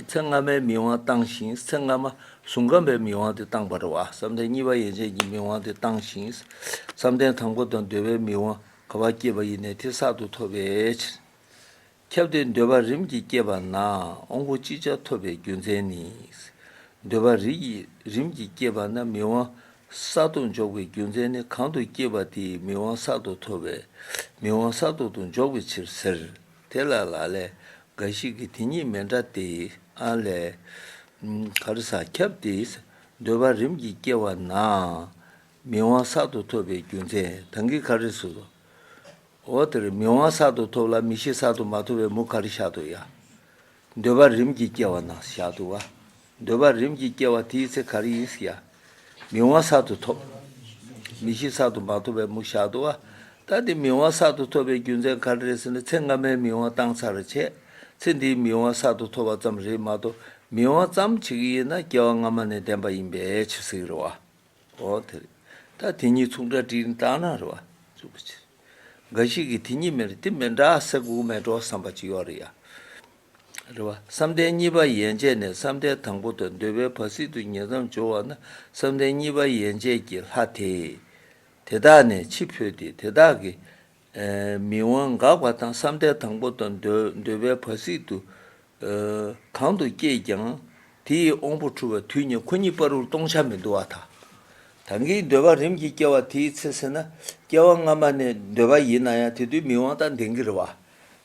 ཚེ་སྔ་མའི་མིག་དབང་བཏང་ཞིང་། ཚེ་སྔ་མ་གཟུགས་ཁམས་པའི་མིག་དབང་དེ་བཏང་བ་རེད་བ། བསམ་གཏན་གཉིས་པ་ཡན་ཆད་ཀྱི་མིག་དབང་དེ་བཏང་ཞིང་། བསམ་གཏན་དང་པོ་དང་འདོད་པའི་མིག་དབང་ག་པར་སྐྱེས་པ་ཡིན་ནའི་དེ་གསར་དུ་ཐོབ་པའི་ཕྱིར། ཁྱབ་སྟེ། འདོད་པ་རིམ་གྱིས་སྐྱེས་པ་ན་དབང་པོ་ཅིག་ཅར་ཐོབ་པའི་རྒྱུ་མཚན་ནི། འདོད་པ་རིགས་ཀྱི་རིམ་གྱིས་སྐྱེས་པ་ན་མིག་དབང་གསར་དུ་འཇོག་པའི་རྒྱུ་མཚན་ནི། གང་དུ་སྐྱེས་པ་དེའི་མིག་དབང་གསར་དུ་ཐོབ་པས་མིག་དབང་གསར་དུ་དུ་འཇོག་པའི་ཕྱིར་ཟེར། དེ་ལ་ལ་ལས་འགའ་ཞིག་གིས་དེ་གཉིས་མི་འདྲ་སྟེ། ཨ་ལས། ག་རེ་ཟ། ཁྱབ་སྟེ། འདོད་པ་རིམ་གྱིས་སྐྱེས་པ་ན་མིག་དབང་གསར་དུ་ཐོབ་པའི་རྒྱུ་མཚན་ད་གིན་ག་རེ་ཟེར། འོ་དེར་མིག་དབང་གསར་དུ་ཐོབ་ལ་མིག་ཤེས་གསར་དུ་མ་ཐོབ་པའི་མུ་ག་རེ་བཞག་འདུག་ཡ། འདོད་པ་རིམ་གྱིས་སྐྱེ་བ་ན་བཞག་འདུག་བ། འདོད་པ་རིམ་གྱིས་སྐྱེ་བ་དེའི་ཚེ་ག་རེ་ཡིན་ཟེར་ཡ། མིག་དབང་གསར་དུ་ཐོབ། མིག་ཤེས་གསར་དུ་མ་ཐོབ་པའི་མུ་བཞག་འདུག་བ། ད་དེ་མིག་དབང་གསར་དུ་ཐོབ་པའི་རྒྱུ་མཚན་ག་རེ་རེད་ཟེར་ན། ཚེ་སྔ་མའི་མིག་དབང་བཏང་ཚར་བྱས། ཚེ་འདིའི་མིག་དབང་གསར་དུ་ཐོབ་པ་ཙམ་རེད་མ་གཏོགས། མིག་དབང་ཙམ་བྱེད་ཀྱི་ཡིན་ན་སྐྱེ་བ་སྔ་མ་ནས་ལྡན་པ་ཡིན་པའི་ཕྱིར་ཟེར་གྱི་རེད་བ། འོ་དེ་རེད། ད་དེ་གཉིས་མཚུངས་འདྲ་བྲིས་ནས་བཏང་ན་རེད་བ། བཅུག་པ་ཕྱིར། འགའ་ཞིག་གིས་དེ་གཉིས་མི་འདྲ། དེ་མི་འདྲ་ཟེར་དགོས་མེད་འགྲོ་བསམ་པ་ཅིག་ཡོད་རེད་ཡ། རེད་བ། བསམ་གཏན་གཉིས་པ་ཡན་ཆད་ནས་བསམ་གཏན་དང་པོ་དང་འདོད་པའི་བར་སྲིད་དུ་ཉིང་མཚམས་སྦྱོར་བ་ན། བསམ་གཏན་གཉིས་པ་ཡན་ཆད་ཀྱི་ལྷ་དེ། དེ་དག་ནས་ཕྱི་འཕོས་ཏེ་དེ་དག་གི་མིག་དབང་འགགས་པ་དང་། བསམ་གཏན་དང་པོ་དང་འདོད་འདོད་པའི་བར་སྲིད་དུ་གང་དུ་སྐྱེས་ཀྱང་དེ་ཡི་དབང་པོ་འཁྲུལ་བ་དུས་གཉིས། ཁོ་གཉིས་བར་དུ་སྟོང་ཆ་མི་འདུག་བ་ད། ད་གིན་འདོད་པ་རིམ་གྱིས་སྐྱེ་བ་དེའི་ཚེ་ཟེར་ན། སྐྱེ་བ་སྔ་མ་ནས་འདོད་པ་ཡིན་ན་ཡང་དེ་དུས་མིག་དབང་ད་ལྡན་གྱི་རེད་བ།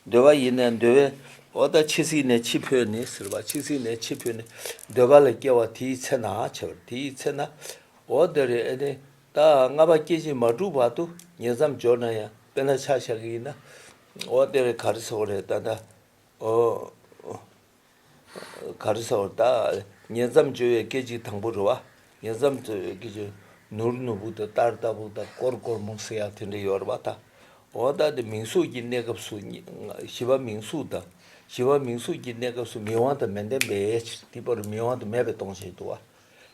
འདོད་པ་ཡིན་ན་འདོད་པའི། འོ་ད་འཆི་སྲིད་ནས་ཕྱི་འཕོས་ནས་ཟེར་བ། འཆི་སྲིད་ནས་ཕྱི་འཕོས་ནས་འདོད་པ་ལ་སྐྱེ་བ་དེའི་ཚེ་ན་བྱ་བ་དེའི་ཚེ་ན། འོ་དེ་རེད། ཨེ་ནི་ད་ལྔ་པ་སྐད་ཅིག་མ་གྲུབ་བར་དུ་ཉིང་མཚམས་སྦྱོར་ན་ཡང་དཔེར་ན་ཆ་བཞག་གི་ཡིན་ན། འོ་དེ་རེད། ག་རེ་ཟེར་བ་རེད་ད་ད། འོ། ག་རེ་ཟེར་བ་ད། ཉིང་མཚམས་སྦྱོར་བའི་སྐད་ཅིག་དང་པོ་རེད་བ། ཉིང་མཚམས་སྦྱོར་བའི་སྐད་ཅིག་ནུར་ནུར་བུ་དང་ལྟར་ལྟ་བུ་དང་སྐོར་སྐོར་མོ་ཟེར་ཡག་དེ་འདྲ་ཡོད་རེད་བ་ད། འོ་ད་དེ་མིང་གཟུགས་ཀྱི་གནས་སྐབས་སུ། བཞི་པ་མིང་གཟུགས་དང་། བཞི་པ་མིང་གཟུགས་ཀྱི་གནས་སྐབས་སུ་མིག་དབང་དང་མི་ལྡན་པའི་ཕྱིར། དེ་བར་མིག་དབང་དང་མེད་པའི་སྟོང་ཆ་འདུག་བ།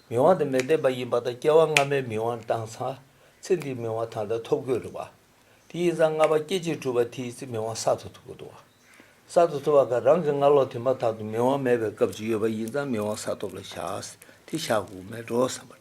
མིག་དབང་དང་མི་ལྡན་པ་ཡིན་པ་དང་། སྐྱེ་བ་སྔ་མའི་མིག་དབང་བཏང་ཚར། ཚེ་འདིའི་མིག་དབང་ད་ལྟ་ཐོབ་དགོས་རེད་བ། དེ་ཡིན་ཙང་ལྔ་པ་སྐད་ཅིག་གྲུབ་པ་དེའི་ཚེ་མིག་དབང་གསར་དུ་ཐོབ་དགོས་འདུག་བ། གསར་དུ་ཐོབ་པ་ག་རང་གི་སྔ་ལོགས་དེ་མ་ཐག་ཏུ་མིག་དབང་མེད་པའི་སྐབས་ཅིག་ཡོད་པ་ཡིན་ཙང་མིག་དབང་གསར་ཐོབ་ལ་བཞག། དེ་བཞག་དགོས་མེད་འགྲོ་བསམ་པ་རེད།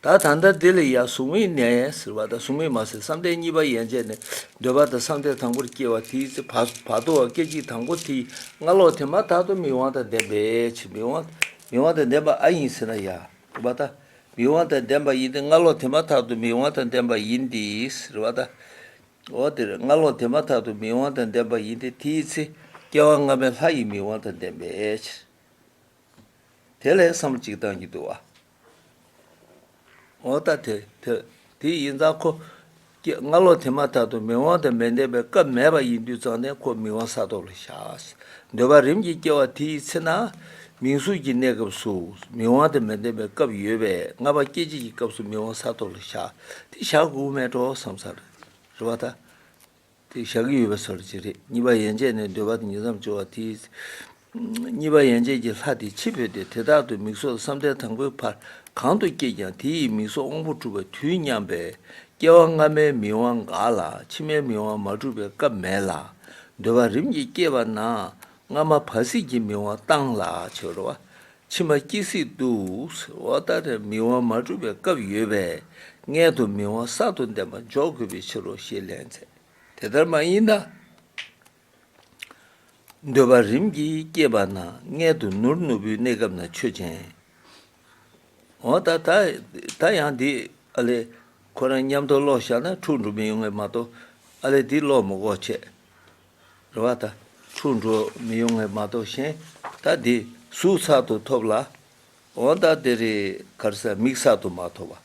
ད་ད་ལྟ་འདི་ལ་ཡ་གཟུགས་མེད་ནས་ཟེར་བ་དང་། གཟུགས་མེད་མ་ཟེར། བསམ་གཏན་གཉིས་པ་ཡན་ཆད་ནས་འདོད་པ་དང་བསམ་གཏན་དང་པོར་སྐྱེ་བ་དེའི་ཚེ་བར་བར་དོ་བ་སྐད་ཅིག་དང་པོ་དེའི་སྔ་ལོགས་དེ་མ་ཐག་ཏུ་མིག་དབང་དང་ལྡན་པའི་ཕྱིར། མིག་དབང་མིག་དབང་དང་ལྡན་པ་ཨ་ཡིན་ཟེར་ན་ཡ། རེད་བ་ད། མིག་དབང་དང་ལྡན་པ་ཡིན་ཏེ། སྔ་ལོགས་དེ་མ་ཐག་ཏུ་མིག་དབང་དང་ལྡན་པ་ཡིན་ཏེ་ཟེར་བ་ད། འོ་དེར་སྔ་ལོགས་དེ་མ་ཐག་ཏུ་མིག་དབང་དང་ལྡན་པ་ཡིན་ཏེ། དེའི་ཚེ་སྐྱེ་བ་སྔ་མའི་ལྷ་ཡི་མིག་དབང་དང་ལྡན་པའི་ཕྱིར། དེ་ལས་བསམ་བློ་ཅིག་བཏང་གི་འདུག་བ། འོ་ད་དེ་དེ་དེ་ཡིན་ཙང་ཁོ། སྐྱེ་སྔ་ལོགས་དེ་མ་ཐག་ཏུ་མིག་དབང་དང་མི་ལྡན་པའི་སྐབས་མེད་པ་ཡིན་དུས་ཙང་ནས་ཁོ་མིག་དབང་གསར་ཐོབ་ལ་བཞག། འདོད་པ་རིམ་གྱིས་སྐྱེ་བ་དེའི་ཚེ་ན། མིང་གཟུགས་ཀྱི་གནས་སྐབས་སུ་མིག་དབང་དང་མི་ལྡན་པའི་སྐབས་ཡོད་པས། ལྔ་པ་སྐད་ཅིག་གི་སྐབས་སུ་མིག་དབང་གསར་ཐོབ་ལ་བཞག། དེ་བཞག་དགོས་མེད་འགྲོ་བསམ་ས་རེད། རེད་བ་ད། དེ་བཞག་གི་ཡོད་པའི་སོར་ཅིག་རེད། གཉིས་པ་ཡན་ཆད་ནས་འདོད་པ་དང་ཉིང་མཚམས་སྦྱོར་བ་དེའི། གཉིས་པ་ཡན་ཆད་ཀྱི་ལྷ་དེ་ཕྱི་འཕོས་ཏེ་དེ་དག་ཏུ་མིག་གཟུགས་བསམ་གཏན་དང་པོའི་བར་གང་དུ་སྐྱེས་ཀྱང་དེ་ཡི་མིག་གཟུགས་དབང་པོ་གྲུབ་པ་དུས་མཉམ་པས་སྐྱེ་བ་སྔ་མའི་མིག་དབང་འགགས་ལ་ཕྱི་མའི་མིག་དབང་མ་གྲུབ་པའི་སྐབས་མེད་ལ། འདོད་པ་རིམ་གྱིས་སྐྱེས་པ་ན་སྔ་མ་བར་སྲིད་ཀྱི་མིག་དབང་བཏང་ལ་བྱེད་རོ། ཕྱི་མ་སྐྱེ་སྲིད་དུ། འོ་ད་དེ་མིག་དབང་མ་གྲུབ་པའི་སྐབས་ཡོད་པས། མངལ་དུ་མིག་དབང་གསར་དུ་ལྡན་པ་འཇོག་དགོས་པའི་ཕྱིར་རོ་ཞེས་ལན་འཚལ། དེ་ལྟར་མ་ཡིན་ན། འདོད་པ་རིམ་གྱིས་སྐྱེས་པ་ན། མངལ་དུ་ནུར་ནུར་པོའི་གནས་སྐབས་ན་ཆོས་ཅན། འོ་ད་ད་ད་ཡང་འདི་ཨ་ལས་ཁོ་རང་མཉམ་དུ་ཀློག་བཞག་ན་འཁྲུག་འགྲོ་མི་ཡོང་ངེས་མ་གཏོགས། ཨ་ལས་འདི་ཀློག་མི་དགོས་བྱས། རེད་བ་ད། འཁྲུག་འགྲོ་མི་ཡོང་ངེས་མ་གཏོགས། གཞན་ད་འདི་གཟུགས་གསར་དུ་ཐོབ་ལ། འོ་ད་དེ་རེད། ག་རེ་ཟེར། མིག་གསར་དུ་མ་ཐོབ་པ།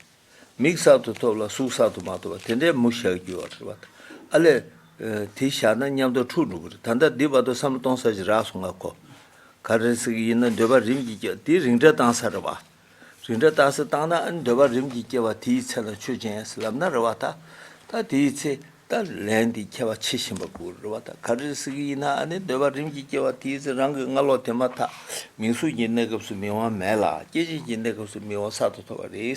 མིག་གསར་དུ་ཐོབ་ལ་གཟུགས་གསར་དུ་མ་ཐོབ་པ་དེ་འདྲའི་མུ་བཞག་རྒྱུ་ཡོད་རེད་བ་ད། ཨ་ལས། དེ་བཞག་ན་མཉམ་དུ་འཁྲུག་འགྲོ་གི་རེད། ད་ལྟ་འདི་བར་དུ་བསམ་བློ་གཏོང་ས་ཞིག་རག་སོང་ང་ཁོ། ག་རེ་ཟེར་གི་ཡིན་ན། འདོད་པ་རིམ་གྱིས་སྐྱེ་དེ་རིང་བསྲེལ་བཏང་ས་རེད་བ། རིང་བསྲེལ་བཏང་ས་བཏང་ན་ཨ་ནི་འདོད་པ་རིམ་གྱིས་སྐྱེ་བ་དེའི་ཚེ་ན་ཆོས་ཅན་ཟེར་ལབ་ན་རེད་བ་ད། ད་དེའི་ཚེ་ད་ལན་འདི་ཁྱད་པར་ཕྱེ་བཞིན་པ་དགོས་རེད་བ་ད། ག་རེ་ཟེར་གི་ཡིན་ན། ཨ་ནི་འདོད་པ་རིམ་གྱིས་སྐྱེ་བ་དེའི་ཚེ་རང་གི་སྔ་ལོགས་དེ་མ་ཐག་མིང་གཟུགས་ཀྱི་གནས་སྐབས་སུ་མིག་དབང་མེད་ལ། སྐྱེ་མཆེད་ཀྱི་གནས་སྐབས་སུ་མིག་དབང་གསར་དུ་ཐོབ་པ་རེད།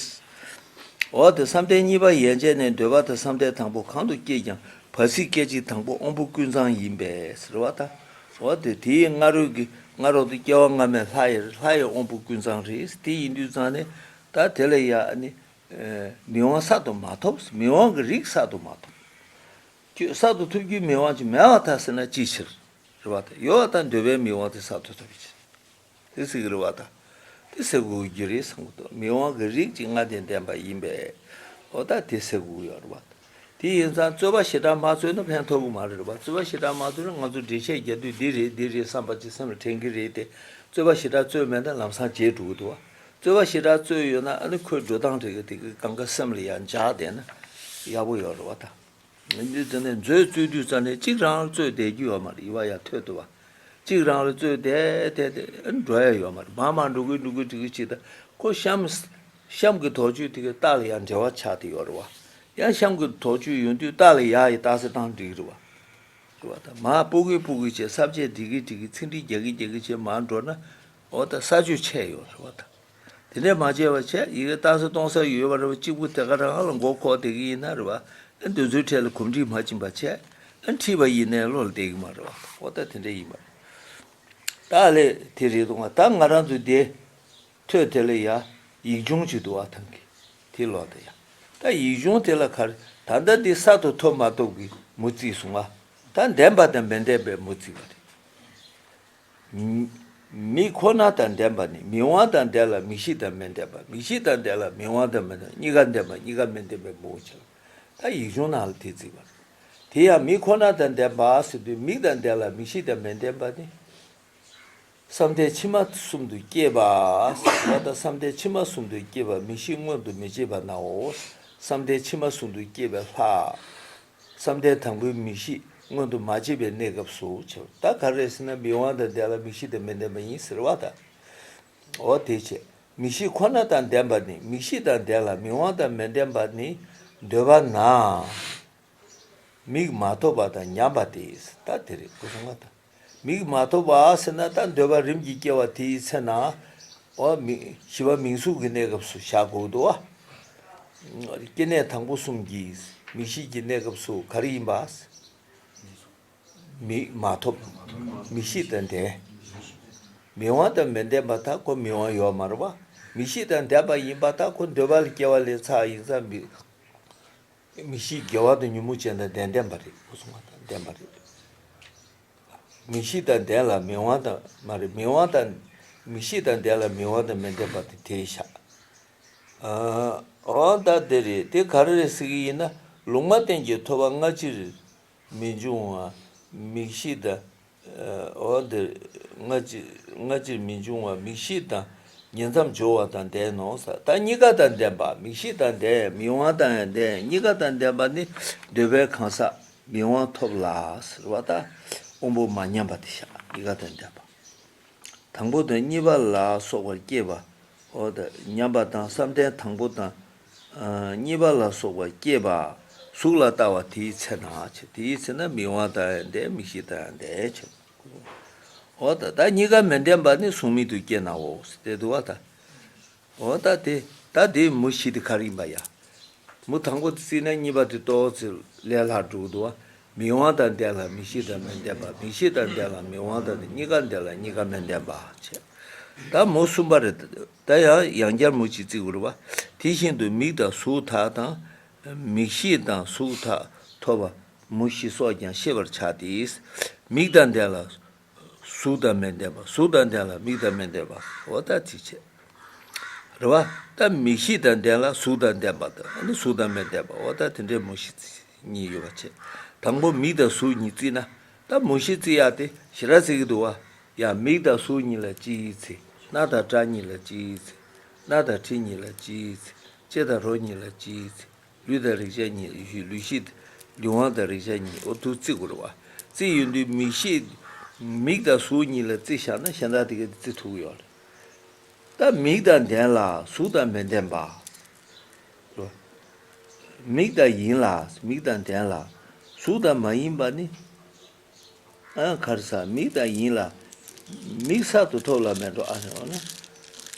འོ་དེ་བསམ་གཏན་གཉིས་པ་ཡན་ཆད་ནས་འདོད་པ་དང་བསམ་གཏན་དང་པོ་གང་དུ་སྐྱེས་ཀྱང་བར་སྲིད་སྐད་ཅིག་དང་པོ་དབང་པོ་ཀུན་ཚང་ཡིན་པས་ཟེར་བ་ད། འོ་དེ་དེའི་སྔ་རོལ་གྱི་སྔ་རོལ་དུ་སྐྱེ་བ་སྔ་མའི་ལྷ་ཡི་ལྷ་ཡི་དབང་པོ་ཀུན་ཚང་རེད། དེ་ཡིན་དུས་ཙང་ནས་ད་དེ་ལ་ཡ་ཨ་ནི་མིག་དབང་གསར་དུ་མ་ཐོབ། མིག་དབང་གི་རིགས་གསར་དུ་མ་ཐོབ། ཁྱོད་གསར་དུ་ཐོབ་རྒྱུའི་མིག་དབང་ཅིག་མེད་པར་ཐལ་ཟེར་ན་ཅིའི་ཕྱིར་རེད་བ་ད། ཡོད་པ་ད་འདོད་པའི་མིག་དབང་དེ་གསར་དུ་ཐོབ་པའི་ཕྱིར། དེ་ཟེར་གི་རེད་བ་ད། དེ་ཟེར་དགོས་རྒྱུ་རེད་བསམ་གི་འདུག་མིག་དབང་གི་རིགས་ཀྱི་ལྔ་དེ་ལྡན་པ་ཡིན་པས། འོ་ད་དེ་ཟེར་དགོས་ཡོད་རེད་བ། དེ་ཡིན་ཙང་རྩོད་པ་ཞེ་དྲག་མ་རྩོད་ན་ཕན་ཐོགས་གི་མ་རེད་བ། རྩོད་པ་ཞེ་དྲག་མ་རྩོད་ན་ང་ཚོ་འགྲེལ་བཤད་རྒྱག་དུས་འདི་རེད་འདི་རེད་བསམ་པ་ཅིག་སེམས་ལ་དྲན་གི་རེད་དེ། རྩོད་པ་ཞེ་དྲག་རྩོད་མེད་ན་ལམ་སང་བརྗེད་འགྲོ་གི་འདུག་བ། རྩོད་པ་ཞེ་དྲག་རྩོད་ཡོད་ན་ཨ་ནི་ཁོའི་འགྲོ་སྟངས་དེ་གི་དེ་གི་གང་ག་སེམས་ལ་ཡང་འཇགས་བསྡད་ན་ཡག་པོ་ཡོད་རེད་བ་ད། འདི་ཚོ་ནས་མཛོད་རྩོད་དུས་ཙམ་ནས་གཅིག་རང་ལ་རྩོད་བསྡད་རྒྱུ་ཡོད་མ་རེད། ཡི་བ་ཡ་ཐོད་དུ་བ། གཅིག་རང་ལ་རྩོད་བསྡད་བསྡད་དེ་འགྲོ་ཡ་ཡོད་མ་རེད། མར་མར་འགྲོ་གི་འགྲོ་གི་འགྲོ་གི་བྱེད་ད་ཁོ་གཤམ་གཤམ་གྱི་དོགས་གཅོད་དེ་གའི་རྟགས་ལ་ཡང་འབྲེལ་བ་ཆགས་བསྡད་ཡོད་རེད་བ། ཡང་གཤམ་གྱི་དོགས་གཅོད་ཡོང་དུས་རྟགས་ལ་ཡ་ཡི་རྟགས་གསལ་བཏང་འགྲིག་རེད་བ། རེད་བ་ད། མར་སྤུ་གུ་སྤུ་གུ་བྱས་ས་བཅད་འགྲིག་གི་འགྲིག་གི་ཚིག་འགྲིག་རྒྱག་གི་རྒྱག་གི་བྱས་མར་འགྲོ་ན་འོ་ད་ས་ཆོད་ཆད་ཡོད་རེད་བ་ད། དེ་འདྲས་མ་བྱས་པ་བྱས་ཡི་གེ་རྟགས་གསལ་གཏོང་ས་ཡོད་པ་རེད་བ། གཅིག་པུ་དེ་ག་རང་ལ་མགོ་འཁོར་བསྡད་ཀྱི་ཡིན་ན་རེད་བ། ཨ་འདི་ཚོའི་གྲས་ལ་གོམས་འདྲིས་མ་བྱིན་པ་བྱས། ཨ་འཁྲིད་པ་ཡིན་ནའི་བློ་ལ་བསྡད་ཀྱི་མ་རེད་བ། འོ་ད་དེ་འདྲས་ཡིན་པ་རེད། ད་ལས་དེ་རེད་འདུག་ང་ད་ང་རང་ཚོའི་དེ་ཐོད་དེ་ལ་ཡ་ཡིག་ཆུང་ཅིག་འདུག་བ་ཐང་གི་དེ་ལོག་ད་ཡ། ད་ཡིག་ཆུང་དེ་ལ་ག་རེ་ད་ལྟ་འདི་གསར་དུ་ཐོབ་མ་ཐོབ་ཀྱི་མུ་བརྩིས་སོང་ང་། ད་ལྡན་པ་དང་མི་ལྡན་པའི་མུ་བརྩིས་པ་རེད། མིག་ཁོ་ན་དང་ལྡན་པ་ནི་མིག་དབང་དང་ལྡན་ལ་མིག་ཤེས་དང་མི་ལྡན་པ། མིག་ཤེས་དང་ལྡན་ལ་མིག་དབང་དང་མི་ལྡན་པ། གཉིས་ཀ་ལྡན་པ་གཉིས་ཀ་མི་ལྡན་པའི་མུ་བྱ། ད་ཡིག་ཆུང་ནང་ལ་དེ་བརྩིས་པ་རེད། དེ་ཡང་མིག་ཁོ་ན་དང་ལྡན་པ་ཟེར་དུས་མིག་དང་ལྡན་ལ་མིག་ཤེས་དང་མི་ལྡན་པ་ནི། བསམ་གཏན་ཕྱི་མ་གསུམ་དུ་སྐྱེས་པ་ཟེར་བ་དང་། བསམ་གཏན་ཕྱི་མ་གསུམ་དུ་སྐྱེས་པ་མིག་ཤེས་མངོན་དུ་མི་བྱེད་པ་ནའོ། བསམ་གཏན་ཕྱི་མ་གསུམ་དུ་སྐྱེས་པའི་ལྷ། བསམ་གཏན་དང་པོའི་མིག་ཤེས་མངོན་དུ་མ་བྱས་པའི་གནས་སྐབས་སུ་བྱ། ད་ག་རེ་ཟེར་ན་མིག་དབང་དང་ལྡན་ལ་མིག་ཤེས་དང་མི་ལྡན་པ་ཡིན་ཟེར་བ་དང་། འོ་དེ་བྱས། མིག་ཤེས་ཁོ་ན་དང་ལྡན་པ་ནི། མིག་ཤེས་དང་ལྡན་ལ་མིག་དབང་དང་མི་ལྡན་པ་ནི་འདོད་པ་ན། མིག་མ་ཐོབ་པ་དང་ཉམས་པ་སྟེ། ད་དེ་རེད་གོ་སོང་ང་ད། མིག་མ་ཐོབ་པ་ཟེར་ན་ད་འདོད་པ་རིམ་གྱིས་སྐྱེ་བ་དེའི་ཚེ་ན། འོ་མིག་བཞི་པ་མིང་གཟུགས་ཀྱི་གནས་སྐབས་སུ་བཞག་དགོས་འདུག་བ། སྐྱེ་གནས་དང་པོ་གསུམ་གྱི་མིག་ཤེས་ཀྱི་གནས་སྐབས་སུ་ག་རེ་ཡིན་པ། མིག་མ་ཐོབ། མིག་ཤེས་དང་ལྡན། མིག་དབང་དང་མི་ལྡན་པ་ད་ཁོ་མིག་དབང་ཡོད་མ་རེད་བ། མིག་ཤེས་དང་ལྡན་པ་ཡིན་པ་ད་ཁོ་འདོད་པ་ལ་སྐྱེ་བ་ལེན་ཚར་ཡིན་ཙང་མིག་མིག་ཤེས་དགེ་བ་དང་ཉོན་མོངས་ཅན་དང་ལྡན་ལྡན་པ་རེད། སྐུ་གསུང་བ་དང་ལྡན་པ་རེད། མིག་ཤེས་དང་ལྡན་ལ་མིག་དབང་དང་མ་རེད། མིག་དབང་དང་མིག་ཤེས་དང་ལྡན་ལ་མིག་དབང་དང་མི་ལྡན་པ་དེ་དེའི་ཤ། ཨ་འོ་ད་དེ་རེད། དེ་ག་རེ་རེད་ཟེར་གི་ཡིན་ན། ལུང་མ་བསྟན་གྱི་ཐོབ་པ་སྔ་ཕྱིར་མི་འབྱུང་བ། མིག་ཤེས་དང་། འོ་འདིར་སྔ་ཕྱིར་སྔ་ཕྱིར་མི་འབྱུང་བ་མིག་ཤེས་དང་ཉེ་མཚམས་སྦྱོར་བ་དང་ལྡན་ནོ་ཟེར། ད་གཉིས་ཀ་དང་ལྡན་པ། མིག་ཤེས་དང་ལྡན། མིག་དབང་དང་ཡང་ལྡན། གཉིས་ཀ་དང་ལྡན་པ་ནི་འདོད་པའི་གང་ཟག་མིག་དབང་ཐོབ་ལ་ཟེར་བ་ད། དབང་པོ་མ་ཉམས་པ་དེ་བཞག་གཉིས་ཀ་དང་ལྡན་པ། དང་པོ་དང་གཉིས་པ་ལ་སོགས་པར་སྐྱེས་པ། འོ་ད་ཉམས་པ་དང་བསམ་གཏན་དང་པོ་དང་། ཨ་གཉིས་པ་ལ་སོགས་པར་སྐྱེས་པ། གཟུགས་ལ་ལྟ་བ་དེའི་ཚེ་ན་བྱས། དེའི་ཚེ་ན་མིག་དབང་དང་ཡང་ལྡན། མིག་ཤེས་དང་ཡང་ལྡན་བྱས། འོ་ད་ད་གཉིས་ཀ་མི་ལྡན་པ་ནི་གཟུགས་མེད་དུ་སྐྱེ་ནའོ་ཟེར་ཏེ་འདུག་བ་ད། འོ་ད་དེ་ད་དེའི་མུ་བཞི་དེ་ག་རེ་ཡིན་པ་ཡ། མུ་དང་པོ་དེ་བརྩིས་ན་གཉིས་པ་དེ་ཏོག་ཙེ་ལས་སླ་འགྲོ་གི་འདུག་བ། མིག་དབང་དང་ལྡན་ལ་མིག་ཤེས་དང་མི་ལྡན་པ། མིག་ཤེས་དང་ལྡན་ལ་མིག་དབང་དང་ནི། གཉིས་ཀ་ལྡན་ལ་གཉིས་ཀ་མི་ལྡན་པ་བྱས། ད་མུ་གསུམ་པ་རེད། ད་ཡང་ཡང་བསྐྱར་མུ་གཅིག་བརྩི་དགོས་རེད་བ། དེ་བཞིན་དུ་མིག་དང་གཟུགས་དག་དང་། མིག་ཤེས་དང་གཟུགས་དག་ཐོབ་པ་མུ་བཞི་སོགས་ཀྱང་ཤེས་པར་བྱ་སྟེ། མིག་དང་ལྡན་ལ་གཟུགས་དང་མི་ལྡན་པ། གཟུགས་དང་ལྡན་ལ་མིག་དང་མི་ལྡན་པ། འོ་ད་དེ་བྱས། རེད་བ། ད་མིག་ཤེས་དང་ལྡན་ལ་གཟུགས་དང་ལྡན་པ་དང་ཨ་ནི་གཟུགས་དང་མི་ལྡན་པ། འོ་ད་དེ་འདྲའི་མུ་བཞི་གཉིས་ཡོད་པ་བྱས། དང་པོ་མིག་དང་གཟུགས་གཉིས་བརྩིས་ན། ད་མུ་བཞི་བརྩི་ཡག་དེ་ཞེ་དྲག་བརྩི་གི་འདུག་བ། ཡང་མིག་དང་གཟུགས་གཉིས་ལ་གཅིག་བརྩི། སྣ་དང་སྐྲ་གཉིས་ལ་གཅིག་བརྩི། སྣ་དང་མཁྲིས་གཉིས་ལ་གཅིག་བརྩི། ལྕེ་དང་རོ་གཉིས་ལ་གཅིག་བརྩི། ལུས་དང་རེག་བྱ་གཉིས། ལུས་ཤེས། ལུས་དབང་དང་རེག་བྱ་གཉིས། འོ་དུ་བརྩི་དགོས་རེད་བ། བརྩི་ཡོང་དུས་མིག་ཤེས། མིག་དང་གཟུགས་གཉིས་ལ་བརྩི་བཞག་ན་གཞན་དག་དེ་ག་དེ་བརྩི་ཐུབ་ཀྱི་ཡོད་རེད། ད་མིག་དང་ལྡན་ལ་གཟུགས་དང་མི་ལྡན་པ། མིག་དང་ཡིན་ལ། མིག་དང་ལྡན་ལ་གཟུགས་དང་མ་ཡིན་པ་ནི། ཨ་ག་རེ་ཟ། མིག་དང་ཡིན་ལ། མིག་གསར་དུ་ཐོབ་ལ་མེད་འགྲོ། ཨ་ནི་འོ་ན།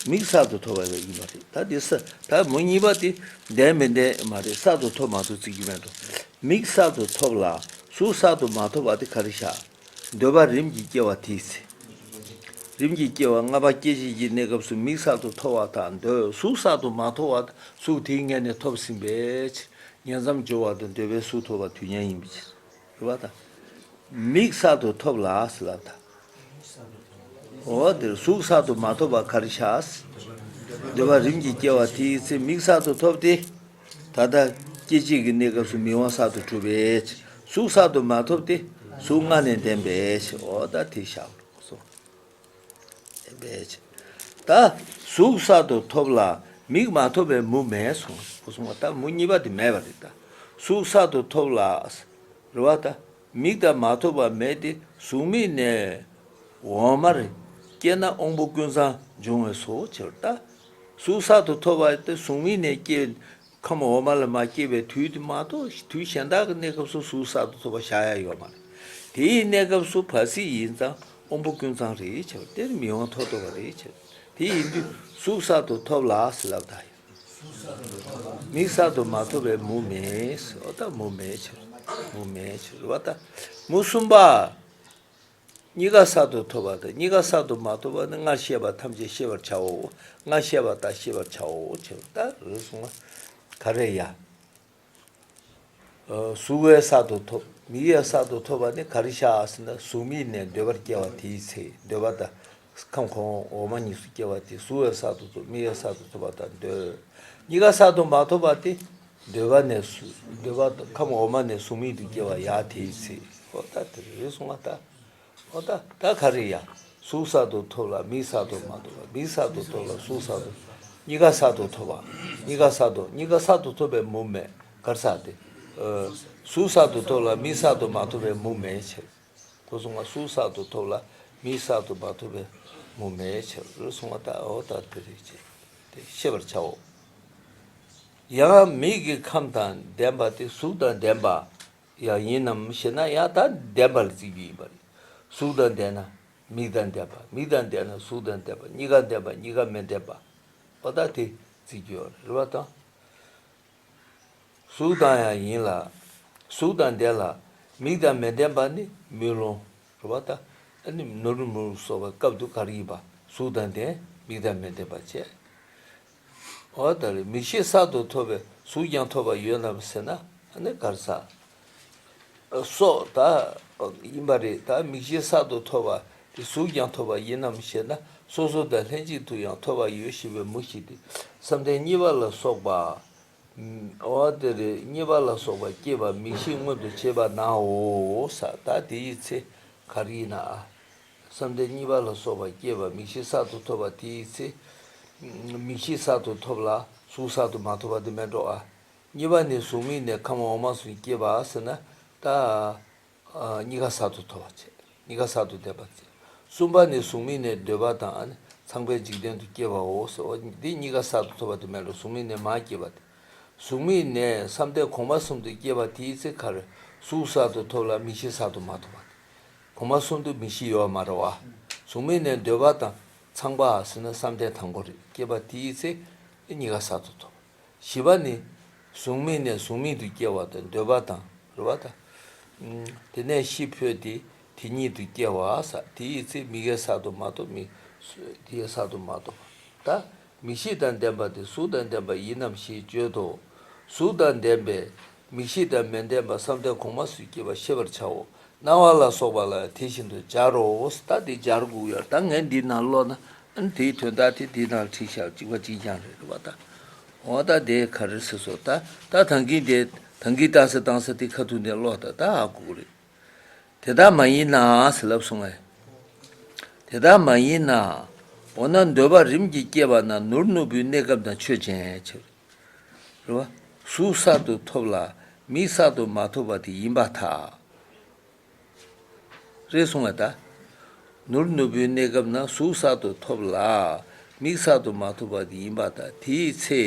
མིག་གསར་དུ་ཐོབ་པ་ཡིན་པ་རེད། ད་དེ་ས། ད་མུ་གཉིས་པ་དེ་ལྡན་མི་ལྡན་མ་རེད། གསར་དུ་ཐོབ་མ་ཐོབ་བརྩི་རྒྱུ་མེད་འགྲོ། མིག་གསར་དུ་ཐོབ་ལ་གཟུགས་གསར་དུ་མ་ཐོབ་པ་དེ་ག་རེ་བཞག་འདོད་པ་རིམ་གྱིས་སྐྱེ་བ་དེའི་ཚེ། རིམ་གྱིས་སྐྱེ་བ་ལྔ་པ་སྐྱེད་བྱེད་ཀྱི་གནས་སྐབས་སུ་མིག་གསར་དུ་ཐོབ་པ་དང་འདོད། གཟུགས་གསར་དུ་མ་ཐོབ་པ་དང་གཟུགས་དེའི་སྔོན་ནས་ཐོབ་ཟིན་པའི་ཕྱིར། ཉིང་མཚམས་སྦྱོར་བ་དང་འདོད་པའི་གཟུགས་ཐོབ་པ་དུས་མཉམ་ཡིན་པའི་ཕྱིར། རེད་བ་ད། མིག་གསར་དུ་ཐོབ་ལ་ཟེར་ལབ་ད། འོ་དེར་གཟུགས་གསར་དུ་མ་ཐོབ་པ་ག་རེ་བཞག་འདོད་པ་རིམ་གྱིས་སྐྱེ་བ་དེའི་ཚེ་མིག་གསར་དུ་ཐོབ་སྟེ། ད་ལྟ་སྐྱེད་བྱེད་ཀྱི་གནས་སྐབས་སུ་མིག་དབང་གསར་དུ་གྲུབ་པས། གཟུགས་གསར་དུ་མ་ཐོབ་སྟེ་གཟུགས་ལྔ་ནས་ལྡན་པས། འོ་ད་དེ་བཞག་སོ། ལྡན་པས། ད་གཟུགས་གསར་དུ་ཐོབ་ལ་མིག་མ་ཐོབ་པའི་མུ་མེད་གསུངས། གསུངས་པ་ད་མུ་གཉིས་པ་དེ་མེད་པ་རེད་ད། གཟུགས་གསར་དུ་ཐོབ་ལ། རེད་བ་ད། མིག་དང་མ་ཐོབ་པ་མེད་དེ་གཟུགས་མིག་ནས། འོག་མར་སྐྱེས་ན་དབང་པོ་ཀུན་བཟང་འབྱུང་བས་སོ་ཟེར་ད། གཟུགས་གསར་དུ་ཐོབ་པ་དེ་གཟུགས་མིག་ནས་སྐྱེས། ཁམས་འོག་མ་ལ་མ་སྐྱེས་པའི་དུས་དེ་མ་གཏོགས་དུས་གཞན་དག་གི་གནས་སྐབས་སུ་གཟུགས་གསར་དུ་ཐོབ་པ་བཞག་ཡ་ཡོད་མ་རེད། དེའི་གནས་སྐབས་སུ་བར་སྲིད་ཡིན་ཙང་དབང་པོ་ཀུན་བཟང་རེད་ཟེར་བ་དེར་མིག་དབང་ཐོབ་ཐུབ་པ་རེད་ཟེར། དེ་ཡིན་དུས་གཟུགས་གསར་དུ་ཐོབ་ལ་ཟེར་ལབ་ད་ཡོད། མིག་གསར་དུ་མ་ཐོབ་པའི་མུ་མེད་ཟེར་བ་ད་མུ་མེད་ཟེར། མུ་མེད་ཟེར་བ་ད། མུ་གསུམ་པ། གཉིས་ཀ་གསར་དུ་ཐོབ་པ་དང་གཉིས་ཀ་གསར་དུ་མ་ཐོབ་པ་ནི་སྔར་བཤད་པ་ཐམས་ཅད་ཤེས་པར་བྱའོ། སྔར་བཤད་པ་ལྟར་ཤེས་པར་བྱའོ་ཞེས་པ་ལྟར་གསུངས་པ། ག་རེ་ཡ། གཟུགས་ཡང་གསར་དུ་ཐོབ། མིག་ཡང་གསར་དུ་ཐོབ་པ་ནི་ག་རེ་བཞག་ཟེར་ན་གཟུགས་མིག་ནས་འདོད་པར་སྐྱེ་བ་དེའི་ཚེ་འདོད་པ་དང་། ཁམས་གོང་འོག་མ་གཉིས་སུ་སྐྱེ་བ་དེ་གཟུགས་ཡང་གསར་དུ་ཐོབ། མིག་ཡང་གསར་དུ་ཐོབ་པ་དང་འདོད། གཉིས་ཀ་གསར་དུ་མ་ཐོབ་པ་དེ་འདོད་པ་ནས་གཟུགས་འདོད་པ་དང་ཁམས་འོག་མ་ནས་གཟུགས་མིག་ཏུ་སྐྱེ་བ་ཡང་དེའི་ཚེ། འོ་ད་དེ་རེད་གསུངས་པ་ད། འོ་ད་ད་ག་རེ་ཡ། གཟུགས་གསར་དུ་ཐོབ་ལ་མིག་གསར་དུ་མ་ཐོབ་པ། མིག་གསར་དུ་ཐོབ་ལ་གཟུགས་གསར་དུ། གཉིས་ཀ་གསར་དུ་ཐོབ་པ། གཉིས་ཀ་གསར་དུ་གཉིས་ཀ་གསར་དུ་ཐོབ་པའི་མུ་མེད་ག་རེ་ཟེར་ཏེ། གཟུགས་གསར་དུ་ཐོབ་ལ་མིག་གསར་དུ་མ་ཐོབ་པའི་མུ་མེད་ཕྱིར། ཁོ་གསུངས་པ་གཟུགས་གསར་དུ་ཐོབ་ལ་མིག་གསར་དུ་མ་ཐོབ་པའི་མུ་མེད་ཕྱིར་གསུངས་པ་ལྟར་འོ་ད་དེ་རེད་ཅེས་དེ་ཤེས་པར་བྱའོ། ཡང་མིག་གི་ཁམས་དང་ལྡན་པ་དེ་གཟུགས་དང་ལྡན་པ་ཡང་ཡིན་ནམ་ཞེ་ན། ཡང་ད་ལྡན་པ་ལ་བརྩི་རྒྱུ་ཡིན་པ་རེད། གཟུགས་དང་ལྡན་ན་མིག་དང་ལྡན་པ། མིག་དང་ལྡན་ན་གཟུགས་དང་ལྡན་པ། གཉིས་ཀ་ལྡན་པ་གཉིས་ཀ་མི་ལྡན་པ། འོ་ད་དེ་བརྩི་རྒྱུ་ཡོད་རེད་བ་དང་། གཟུགས་དང་ཡང་ཡིན་ལ། གཟུགས་དང་ལྡན་ལ། མིག་དང་མི་ལྡན་པ་ནི་དམུས་ལོང་རེད་བ་ད། ཨ་ནི་ནོར་བུ་མུར་སོགས་པའི་སྐབས་དུ་ག་རེ་ཡིན་པ། གཟུགས་དང་ལྡན་མིག་དང་མི་ལྡན་པ་བྱས། འོ་ད་རེ་མིག་ཤེས་གསར་དུ་ཐོབ་པས་གཟུགས་ཀྱང་ཐོབ་པ་ཡོད་ནམ་ཟེར་ན་ཨ་ནི་ག་རེ་ཟ། སོགས་ད་ཡིན་པ་རེད། ད་མིག་ཤེས་གསར་དུ་ཐོབ་པ་དེ་གཟུགས་ཀྱང་ཐོབ་པ་ཡིན་ནམ་ཞེ་ན། སོ་སོ་དང་ལྷན་ཅིག་ཏུ་ཡང་ཐོབ་པ་ཡོད་ཞེས་པའི་མུ་བཞི་སྟེ་བསམ་གཏན་གཉིས་པ་ལ་སོགས་པ། འོ་དེ་རེ་གཉིས་པ་ལ་སོགས་པ་སྐྱེས་པ་མིག་ཤེས་མངོན་དུ་བྱེད་པ་ནའོ་ས། ད་དེ་ཡི་ཚེ་ག་རེ་ཡིན་ན་ཨ། བསམ་གཏན་གཉིས་པ་ལ་སོགས་པ་སྐྱེས་པ་མིག་ཤེས་གསར་དུ་ཐོབ་པ་དེའི་ཚེ། མིག་ཤེས་གསར་དུ་ཐོབ་ལ་གཟུགས་གསར་དུ་མ་ཐོབ་པ་དེ་མེད་འགྲོ་ཨ། གཉིས་པ་ནི་གཟུགས་མིག་ནས་ཁམས་འོག་མ་གསུམ་སྐྱེས་པ་ཟེར་ན་ད། གཉིས་ཀ་གསར་དུ་ཐོབ་པ་བྱས། གཉིས་ཀ་གསར་དུ་ལྡན་པ་བྱས། གསུམ་པ་ནི་གཟུགས་མིག་ནས་འདོད་པ་དང་ཨ་ནི་ཚངས་པའི་འཇིག་རྟེན་དུ་སྐྱེ་བའོ་ཟེར་བ་འདི་གཉིས་ཀ་གསར་དུ་ཐོབ་པ་དེ་མེད་འགྲོ། གཟུགས་མིག་ནས་མར་སྐྱེས་པ་དེ། གཟུགས་མིག་ནས་བསམ་གཏན་གོང་མ་གསུམ་དུ་སྐྱེས་པ་དེའི་ཚེ་གར་གཟུགས་གསར་དུ་ཐོབ་ལ་མིག་ཤེས་གསར་དུ་མ་ཐོབ་པ་དེ། གོང་མ་གསུམ་དུ་མིག་ཤེས་ཡོད་མ་རེད་བ། གཟུགས་མིག་ནས་འདོད་པ་དང་ཚངས་པ་ཟེར་ན་བསམ་གཏན་དང་པོ་རེད། སྐྱེས་པ་དེའི་ཚེ་གཉིས་ཀ་གསར་དུ་ཐོབ། བཞི་པ་ནི། གཟུགས་མེད་ནས་གཟུགས་མེད་དུ་སྐྱེ་བ་དང་འདོད་པ་དང་རེད་བ་དང་། དེ་ནས་ཤི་འཕོས་ཏེ་དེ་ཉིད་དུ་སྐྱེ་བ་ས། དེ་ཡི་ཚེ་མིག་ཡང་གསར་དུ་མ་ཐོབ། མིག་ དེ་ཡང་གསར་དུ་མ་ཐོབ་པ། ད་མིག་ཤེས་དང་ལྡན་པ་དེ་གཟུགས་དང་ལྡན་པ་ཡིན་ནམ་ཞེས་བརྗོད་དོ། གཟུགས་དང་ལྡན་པས་མིག་ཤེས་དང་མི་ལྡན་པ་བསམ་གཏན་གོང་མ་ཚུལ་སྐྱེས་པ་ཤེས་པར་བྱའོ། སྣང་བ་ལ་སོགས་པ་ལ་དེ་བཞིན་དུ་སྦྱར་རོ། ད་དེ་སྦྱར་དགོས་ཡོད། ད་ངས་འདི་ནང་ཀློག་ན་ཨ་ནི་དེའི་དོན་དག་དེ་འདི་ནང་བྲིས་བཞག་གཅིག་པ་གཅིག་རྐྱང་རེད། རེད་པ། ད་འོ་ད་དེ་ག་རེ་ཟེར་སོང་། ད་ད་ཐང་གིན་དེ་ཐང་གིན་ཏ་སེ་ཏང་སེ་དེ་ཁ་ཐུག་ནས་ཀློག་ད། ད་ཧ་གོ་གི་རེད། དེ་ལྟར་མ་ཡིན་ན་ཟེར་ལབ་སོང་ངས། དེ་ལྟར་མ་ཡིན་ན། འོ་ན་འདོད་པ་རིམ་གྱིས་སྐྱེས་པ་ན་ནོར་ནོར་བུའི་གནས་སྐབས་དང་ཆོས་ཅན། ཕྱིར། རེད་བ། གཟུགས་གསར་དུ་ཐོབ་ལ་མིག་གསར་དུ་མ་ཐོབ་པ་དེ་ཡིན་པར་ཐལ། རེད་སོང་ངས་ད། ནོར་ནོར་བུའི་གནས་སྐབས་ན་གཟུགས་གསར་དུ་ཐོབ་ལ་མིག་གསར་དུ་མ་ཐོབ་པ་དེ་ཡིན་པར་ཐལ། དེའི་ཚེ་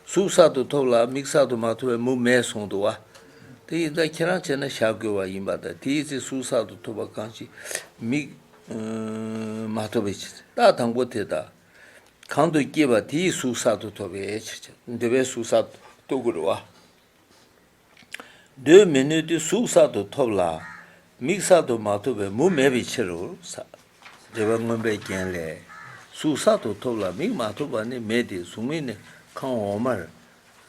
གཟུགས་གསར་དུ་ཐོབ་ལ་མིག་གསར་དུ་མ་ཐོབ་པའི་མུ་མེད་གསུངས་འདུག་བ། དེ་ཡིན་ཙང་ཁྱེད་རང་བྱས་ན་བཞག་དགོས་པ་ཡིན་པར་ཐལ། དེའི་ཚེ་གཟུགས་གསར་དུ་ཐོབ་པ་གང་ཞིག་མིག་མ་ཐོབ་པའི་ཕྱིར། རྟགས་དང་པོ་དེ་དག་གང་དུ་སྐྱེས་པ་དེ་ཡི་གཟུགས་གསར་དུ་ཐོབ་པའི་ཕྱིར། འདོད་པའི་གཟུགས་གསར་དུ་ཐོབ་དགོས་རེད་བ། འདོད་མི་ནུས་ཏེ་གཟུགས་གསར་དུ་ཐོབ་ལ་མིག་གསར་དུ་མ་ཐོབ་པའི་མུ་མེད་པའི་ཕྱིར་རོ། འགྲེལ་པ་མངོན་པའི་རྒྱན་ལས། གཟུགས་གསར་དུ་ཐོབ་ལ་མིག་མ་ཐོབ་པ་ནི་མེད་དེ། གཟུགས་མེད་ནི་ཁམས་འོག་མར་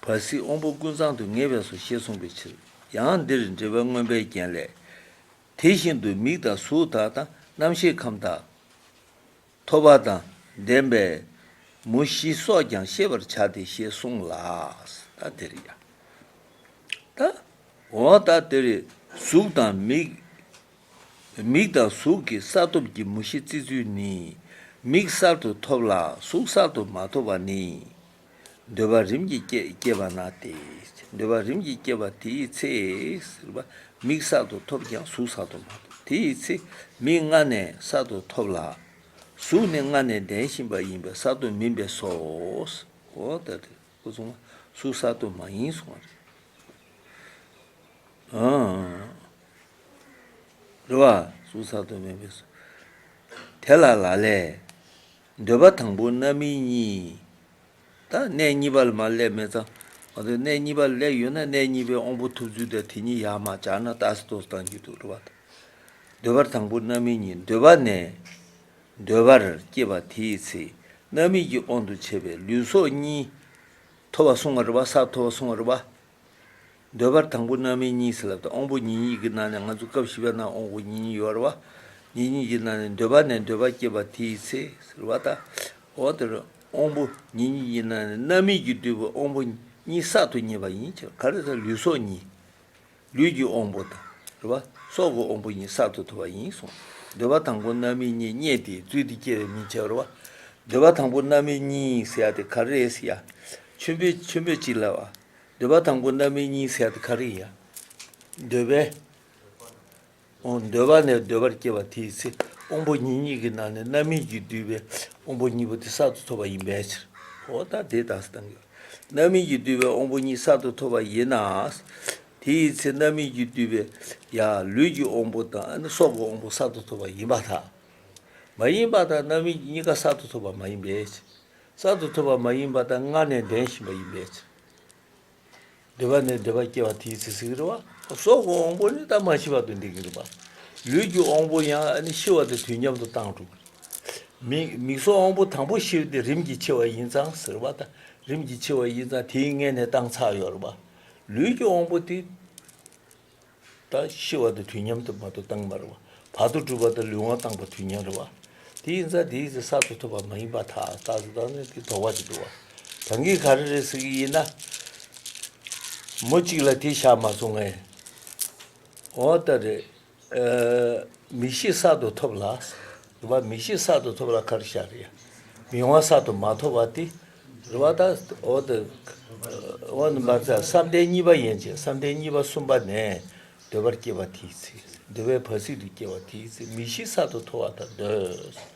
བར་སྲིད་དབང་པོ་ཀུན་ཚང་དུ་ངེས་པས་སོ་ཞེས་གསུངས་པའི་ཕྱིར། ཡང་འདིར་འགྲེལ་པ་མངོན་པའི་རྒྱན་ལས། དེ་བཞིན་དུ་མིག་དང་གཟུགས་དག་དང་རྣམ་ཤེས་ཁམས་དག་ཐོབ་པ་དང་ལྡན་པའི་མུ་བཞི་སོགས་ཀྱང་ཤེས་པར་བྱ་སྟེ་ཞེས་གསུངས་ལ། ད་དེ་རེད་ཡ། ད་འོ་ད་དེ་རེད། གཟུགས་དང་མིག་མིག་དང་གཟུགས་ཀྱི་གསར་ཐོབ་ཀྱི་མུ་བཞི་བརྩི་ཚུལ་ནི། མིག་གསར་དུ་ཐོབ་ལ་གཟུགས་གསར་དུ་མ་ཐོབ་པ་ནི། འདོད་པ་རིམ་གྱིས་སྐྱེ་སྐྱེས་པ་ན་སྟེ། འདོད་པ་རིམ་གྱིས་སྐྱེས་པ་དེའི་ཚེ་ཟེར་བ། མིག་གསར་དུ་ཐོབ་ཀྱང་གཟུགས་གསར་དུ་མ་ཐོབ། དེའི་ཚེ་མིག་སྔ་ནས་གསར་དུ་ཐོབ་ལ། གཟུགས་ནི་སྔ་ནས་ལྡན་བཞིན་པ་ཡིན་པས་གསར་དུ་མིན་པས་སོ། འོ་ད་དེ་སྐུ་གསུང་མ་གཟུགས་གསར་དུ་མ་ཡིན་གསུང་བ་རེད། ཨང་། རེད་བ། གཟུགས་གསར་དུ་མིན་པས་སོ། དེ་ལ་ལ་ལས། འདོད་པ་དང་པོ་རྣམ་སྨིན་གཉིས། ད་གནས་གཉིས་པ་ལ་མར་སླེབས་མེད་ཙང་། འོ་དེ་གནས་གཉིས་པ་ལ་སླེབས་ཡོད་ན་གནས་གཉིས་པའི་དབང་པོ་ཐོབ་ཚུལ་དེ་དེ་གཉིས་ཡར་མར་སྦྱར་ན་ཏ་སེ་ཏོ་སེ་བཏང་རྒྱུ་འདུག་རེད་བ། འདོད་པ་དང་པོ་རྣམ་སྨིན་གཉིས། འདོད་པ་ནས་འདོད་པར་སྐྱེས་པ་དེའི་ཚེ་རྣམ་སྨིན་གྱི་དབང་དུ་བྱས་པའི་ལུས་སོགས་གཉིས་ཐོབ་པ་གསུང་བ་རེད་བ། གསར་ཐོབ་པ་གསུང་བ་རེད་བ། འདོད་པ་དང་པོ་རྣམ་སྨིན་གཉིས་ཟེར་ལབ་དང་དབང་པོ་ཉིད་གཉིས་ཀྱི་ནང་ནས་ང་ཚོ་སྐབས་བཞི་པའི་ནང་དབང་པོ་ཉིད་གཉིས་ཡོད་རེད་བ། ཉིད་གཉིས་ཀྱི་ནང་ནས་འདོད་པ་ནས་འདོད་པ་སྐྱེས་པ་དེའི་ཚེ་ཟེར་བ་དང་། འོ་དེར་དབང་པོ་ཉིད་གཉིས་ཀྱི་ནང་ནས་རྣམ་སྨིན་གྱིས་བསྡུས་པའི་དབང་པོ་གཉིས་གསར་དུ་རྙེད་པ་ཡིན་ཕྱིར། ག་རེ་ཟེར། ལུས་སོགས་གཉིས། ལུས་ཀྱི་དབང་པོ་དང་། རེད་བ། སྲོག་གི་དབང་པོ་གཉིས་གསར་དུ་ཐོབ་པ་ཡིན་གསུངས། འདོད་པ་དང་པོ་རྣམ་སྨིན་གཉིས་རྙེད་དེ་བཙུད་དེ་སྐྱེ་བའི་མིང་བྱས་པ་རེད་བ། འདོད་པ་དང་པོ་རྣམ་སྨིན་གཉིས་ཟེར་ཡ་དེ་ག་རེ་རེད་ཟེར་ཡ། ཆེན་པོས་ཆེན་པོས་གཅིག་ལབ་པ། འདོད་པ་དང་པོ་རྣམ་སྨིན་གཉིས་ཟེར་ཡ་དེ་ག་རེ་ཡིན་ཡ། འདོད་པའི། འོ་འདོད་པ་ནས་འདོད་པར་སྐྱེ་བ་དེའི་ཚེ་དབང་པོ་ཉིད་གཉིས་ཀྱི་ནང་ནས་རྣམ་སྨིན་གྱིས་བསྡུས་པའི་དབང་པོ་གཉིས་པོ་དེ་གསར་དུ་ཐོབ་པ་ཡིན་པའི་ཕྱིར། འོ་ད་དེ་ལྟ་སྟངས་ཀྱི་རྣམ་སྨིན་གྱིས་བསྡུས་པའི་དབང་པོ་གཉིས་གསར་དུ་ཐོབ་པ་ཡིན་ན། དེའི་ཚེ་རྣམ་སྨིན་གྱིས་བསྡུས་པའི་ཡ་ལུས་ཀྱི་དབང་པོ་དང་ཨ་ནི་སྲོག་གི་དབང་པོ་གསར་དུ་ཐོབ་པ་ཡིན་པར་ཐལ། མ་ཡིན་པར་ཐལ། རྣམ་སྨིན་གྱིས་གཉིས་ཀ་གསར་དུ་ཐོབ་པ་མ་ཡིན་པའི་ཕྱིར། གསར་དུ་ཐོབ་པ་མ་ཡིན་པར་ཐལ། སྔར་ནས་ལྡན་བཞིན་པ་ཡིན་པའི་ཕྱིར། འདོད་པ་ནས་འདོད་པ་སྐྱེ་བ་དེའི་ཚེ་ཟེར་གྱི་རེད་བ། སྲོག་གི་དབང་པོ་ནི་ད་མ་ཤི་བར་དུ་འདུག་གི་རེད་བ། ལུས་ཀྱི་དབང་པོ་ཡང་ཨ་ནི་ཤི་བ་དང་དུས་མཉམ་དུ་བཏང་འགྲོ་གི་རེད། མིག་མིག་སོགས་དབང་པོ་དང་པོ་ཤི་བ་དེ་རིམ་གྱིས་འཆི་བ་ཡིན་ཙང་ཟེར་བ་དང་། རིམ་གྱིས་འཆི་བ་ཡིན་ཙང་དེའི་སྔོན་ནས་བཏང་ཚར་ཡོད་རེད་བ། ལུས་ཀྱི་དབང་པོ་དེ་ད་ཤི་བ་དང་དུས་མཉམ་དུ་མ་གཏོགས་བཏང་མ་རེད་བ། བར་དུ་གྲུབ་པ་དང་ལུས་དབང་བཏང་པ་དུས་མཉམ་རེད་བ། དེ་ཡིན་ཙང་དེའི་ཚེ་གསར་དུ་ཐོབ་པ་མ་ཡིན་པར་ཐལ། རྟགས་སུ་བཏང་ནས་དེ་དོགས་པ་ཅིག་འདུག་བ། ད་གིན་ག་རེ་རེད་ཟེར་གྱི་ཡིན་ན། མུ་གཅིག་ལ་དེ་བཞག་མ་སོང་ངས། འོ་ད་རེད། ཨ། མིག་ཤེས་གསར་དུ་ཐོབ་ལ། རེད་བ། མིག་ཤེས་གསར་དུ་ཐོབ་ལ་ག་རེ་བཞག་རེད་ཡ། མིག་དབང་གསར་དུ་མ་ཐོབ་པ་དེ། རེད་བ། ད་འོ་ད། འོ་ན་མ་ཚད་བསམ་གཏན་གཉིས་པ་ཡན་ཆད། བསམ་གཏན་གཉིས་པ་གསུམ་པ་ནས་འདོད་པར་སྐྱེ་བ་དེའི་ཚེ། འདོད་པའི་བར་སྲིད་དུ་སྐྱེ་བ་དེའི་ཚེ་མིག་ཤེས་གསར་དུ་ཐོབ་པ་དང་འདོད།